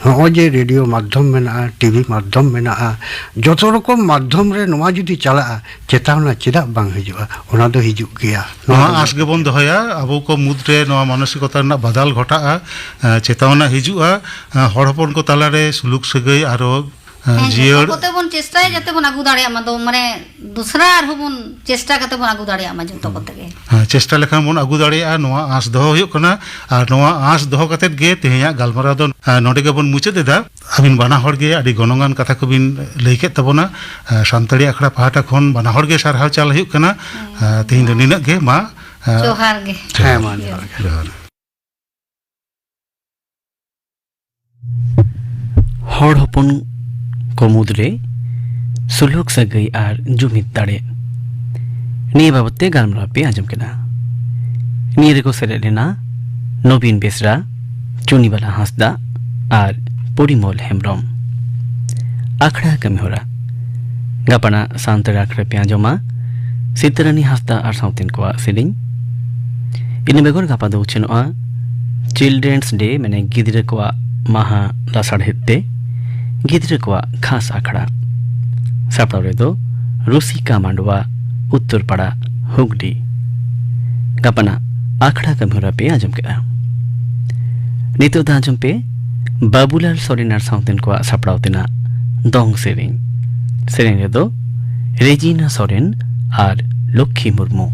ᱱᱚᱜᱼᱚᱭ ᱡᱮ ᱨᱮᱰᱤᱭᱳ ᱢᱟᱫᱽᱫᱷᱚᱢ ᱢᱮᱱᱟᱜᱼᱟ, ᱴᱤᱵᱷᱤ ᱢᱟᱫᱽᱫᱷᱚᱢ ᱢᱮᱱᱟᱜᱼᱟ, ᱡᱚᱛᱚ ᱨᱚᱠᱚᱢ ᱢᱟᱫᱽᱫᱷᱚᱢ ᱨᱮ ᱱᱚᱣᱟ ᱡᱩᱫᱤ ᱪᱟᱞᱟᱜᱼᱟ, ᱪᱮᱛᱟᱣᱱᱟ ᱪᱮᱫᱟᱜ ᱵᱟᱝ ᱦᱤᱡᱩᱜᱼᱟ? ᱚᱱᱟ ᱫᱚ ᱦᱤᱡᱩᱜ ᱜᱮᱭᱟ᱾ ᱱᱚᱣᱟ ᱱᱚᱣᱟ ᱫᱚ ᱟᱸᱥ ᱜᱮᱵᱚᱱ ᱫᱚᱦᱚᱭᱟ, ᱟᱵᱚ ᱠᱚ ᱢᱩᱫᱽᱨᱮ ᱱᱚᱣᱟ ᱢᱟᱱᱚᱥᱤᱠᱚᱛᱟ ᱨᱮᱱᱟᱜ ᱵᱟᱫᱟᱞ ᱜᱷᱚᱴᱟᱜᱼᱟ, ᱮᱸ, ᱪᱮᱛᱟᱣᱱᱟ ᱦᱤᱡᱩᱜᱼᱟ, ᱮᱸ, ᱦᱚᱲ ᱦᱚᱯᱚᱱ ᱠᱚ ᱛᱟᱞᱟᱨᱮ ᱥᱩᱞᱩᱠ ᱥᱟᱹᱜᱟᱹᱭ ᱟᱨᱚ, ᱮᱸ, ᱦᱮᱸ, ᱡᱤᱭᱟᱹᱲ ᱡᱚᱛᱚ ᱠᱚᱛᱮ ᱵᱚᱱ ᱪᱮᱥᱴᱟᱭᱟ ᱡᱟᱛᱮ ᱵᱚᱱ ᱟᱹᱜᱩ ᱫᱟᱲᱮᱭᱟᱜ ᱢᱟ, ᱫᱚ ᱢᱟᱱᱮ ᱫᱚᱥᱨᱟ ᱟᱨᱦᱚᱸ ᱵᱚᱱ ᱪᱮᱥᱴᱟ ᱠᱟᱛᱮ ᱵᱚᱱ ᱟᱹᱜᱩ ᱫᱟᱲᱮᱭᱟᱜ ᱢᱟ ᱡᱚᱛᱚ ᱠᱚᱛᱮ ᱜᱮ᱾ ᱦᱮᱸ, ᱪᱮᱥᱴᱟ ᱞᱮᱠᱷᱟᱱ ᱵᱚᱱ ᱟᱹᱜᱩ ᱫᱟᱲᱮᱭᱟᱜᱼᱟ, ᱱᱚᱣᱟ ᱟᱸᱥ ᱫᱚᱦᱚ ᱦᱩᱭᱩᱜ ᱠᱟᱱᱟ᱾ ᱟᱨ ᱱᱚᱣᱟ ᱟᱸᱥ ᱫᱚᱦᱚ ᱠᱟᱛᱮᱫ ᱜᱮ ᱛᱮᱦᱮᱧᱟᱜ ᱜᱟᱞᱢᱟᱨᱟᱣ ᱫᱚ, ᱮᱸ, ᱱᱚᱰᱮ ᱜᱮᱵᱚᱱ ᱢᱩᱪᱟᱹᱫ ᱮᱫᱟ᱾ ᱟᱹᱵᱤᱱ ᱵᱟᱱᱟ ᱦᱚᱲ ᱜᱮ ᱟᱹᱰᱤ ᱜᱚᱱᱚᱝᱟᱱ ᱠᱟᱛᱷᱟ ᱠᱚᱵᱤᱱ ᱞᱟᱹᱭ ᱠᱮᱫ ᱛᱟᱵᱚᱱᱟ᱾ ᱮᱸ, ᱥᱟᱱᱛᱟᱲᱤ ᱟᱠᱷᱲᱟ ᱯᱟᱦᱴᱟ ᱠᱷᱚᱱ ᱵᱟᱱᱟ ᱦᱚᱲ ᱜᱮ ᱥᱟᱨᱦᱟᱣ ᱪᱟᱞ ᱦᱩᱭᱩᱜ ᱠᱟᱱᱟ, ᱮᱸ, ᱛᱮᱦᱮᱧ ᱫᱚ ᱱᱤᱱᱟᱹᱜ ᱜᱮ᱾ ᱢᱟ, ᱮᱸ, ᱡᱚᱦᱟᱨ ᱜᱮ᱾ ᱦᱮᱸ, ᱢᱟ ᱡᱚᱦᱟᱨ ᱜᱮ᱾ ᱡᱚᱦᱟᱨ᱾ ᱦᱚᱲ ᱦᱚᱯᱚᱱ ᱠᱚ ᱢᱩᱫᱽᱨᱮ ᱥᱩᱞᱩᱠ ᱥᱟᱹᱜᱟᱹᱭ ᱟᱨ ᱡᱩᱢᱤᱫ ᱫᱟᱲᱮ, ᱱᱤᱭᱟᱹ ᱵᱟᱵᱚᱫ ᱛᱮ ᱜᱟᱞᱢᱟᱨᱟᱣ ᱯᱮ ᱟᱸᱡᱚᱢ ᱠᱮᱫᱟ᱾ ᱱᱤᱭᱟᱹ ᱨᱮᱠᱚ ᱥᱮᱞᱮᱫ ᱞᱮᱱᱟ ᱱᱚᱵᱤᱱ ᱵᱮᱥᱨᱟ, ᱪᱩᱱᱤᱵᱟᱞᱟ ᱦᱟᱸᱥᱫᱟ ᱟᱨ ᱯᱚᱨᱤᱢᱚᱞ ᱦᱮᱢᱵᱨᱚᱢ᱾ ᱟᱠᱷᱲᱟ ᱠᱟᱹᱢᱤᱦᱚᱨᱟ᱾ ᱜᱟᱯᱟᱱᱟᱜ ᱥᱟᱱᱛᱟᱲ ᱟᱠᱷᱲᱟ ᱯᱮ ᱟᱸᱡᱚᱢᱟ ᱥᱤᱛᱟᱹᱨᱟᱱᱤ ᱦᱟᱸᱥᱫᱟ ᱟᱨ ᱥᱟᱶᱛᱮᱱ ᱠᱚᱣᱟᱜ ᱥᱮᱨᱮᱧ᱾ ᱤᱱᱟᱹ ᱵᱮᱜᱚᱨ ᱜᱟᱯᱟ ᱫᱚ ᱩᱪᱷᱟᱹᱱᱚᱜᱼᱟ Children's Day, ᱢᱟᱱᱮ ᱜᱤᱫᱽᱨᱟᱹ ᱠᱚᱣᱟᱜ ᱢᱟᱦᱟ ᱞᱟᱥᱟᱲᱦᱮᱫ ᱛᱮ ᱜᱤᱫᱽᱨᱟᱹ ᱠᱚᱣᱟᱜ ᱠᱷᱟᱥ ᱟᱠᱷᱲᱟ᱾ ᱥᱟᱯᱲᱟᱣ ᱨᱮᱫᱚ ᱨᱩᱥᱤᱠᱟ ᱢᱟᱱᱰᱣᱟ, ᱩᱛᱛᱚᱨ ᱯᱟᱲᱟ, ᱦᱩᱜᱽᱞᱤ᱾ ᱜᱟᱯᱟᱱᱟᱜ ᱟᱠᱷᱲᱟ ᱠᱟᱹᱢᱤᱦᱚᱨᱟ ᱯᱮ ᱟᱸᱡᱚᱢ ᱠᱮᱫᱟ᱾ ᱱᱤᱛᱚᱜ ᱫᱚ ᱟᱸᱡᱚᱢ ᱯᱮ ᱵᱟᱵᱩᱞᱟᱞ ᱥᱚᱨᱮᱱ ᱟᱨ ᱥᱟᱶᱛᱮᱱ ᱠᱚᱣᱟᱜ ᱥᱟᱯᱲᱟᱣ ᱛᱮᱱᱟᱜ ᱫᱚᱝ ᱥᱮᱨᱮᱧ᱾ ᱥᱮᱨᱮᱧ ᱨᱮᱫᱚ ᱨᱮᱡᱤᱱᱟ ᱥᱚᱨᱮᱱ ᱟᱨ ᱞᱚᱠᱠᱷᱤ ᱢᱩᱨᱢᱩ᱾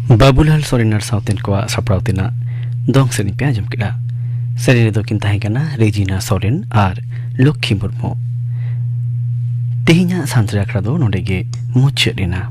ᱵᱟᱹᱵᱩᱞᱟᱞ ᱥᱚᱨᱮᱱ ᱟᱨ ᱥᱟᱶᱛᱮᱱ ᱠᱚᱣᱟᱜ ᱥᱟᱯᱲᱟᱣ ᱛᱮᱱᱟᱜ ᱫᱚᱝ ᱥᱮᱨᱮᱧ ᱯᱮ ᱟᱸᱡᱚᱢ ᱠᱮᱫᱟ᱾ ᱥᱮᱨᱮᱧ ᱨᱮᱫᱚ ᱠᱤᱱ ᱛᱟᱦᱮᱸ ᱠᱟᱱᱟ ᱨᱮᱡᱤᱱᱟ ᱥᱚᱨᱮᱱ ᱟᱨ ᱞᱚᱠᱠᱷᱤ ᱢᱩᱨᱢᱩ᱾ ᱛᱮᱦᱮᱧᱟᱜ ᱥᱟᱱᱛᱟᱲᱤ ᱟᱠᱷᱲᱟ ᱫᱚ ᱱᱚᱰᱮ ᱜᱮ ᱢᱩᱪᱟᱹᱫ ᱮᱱᱟ᱾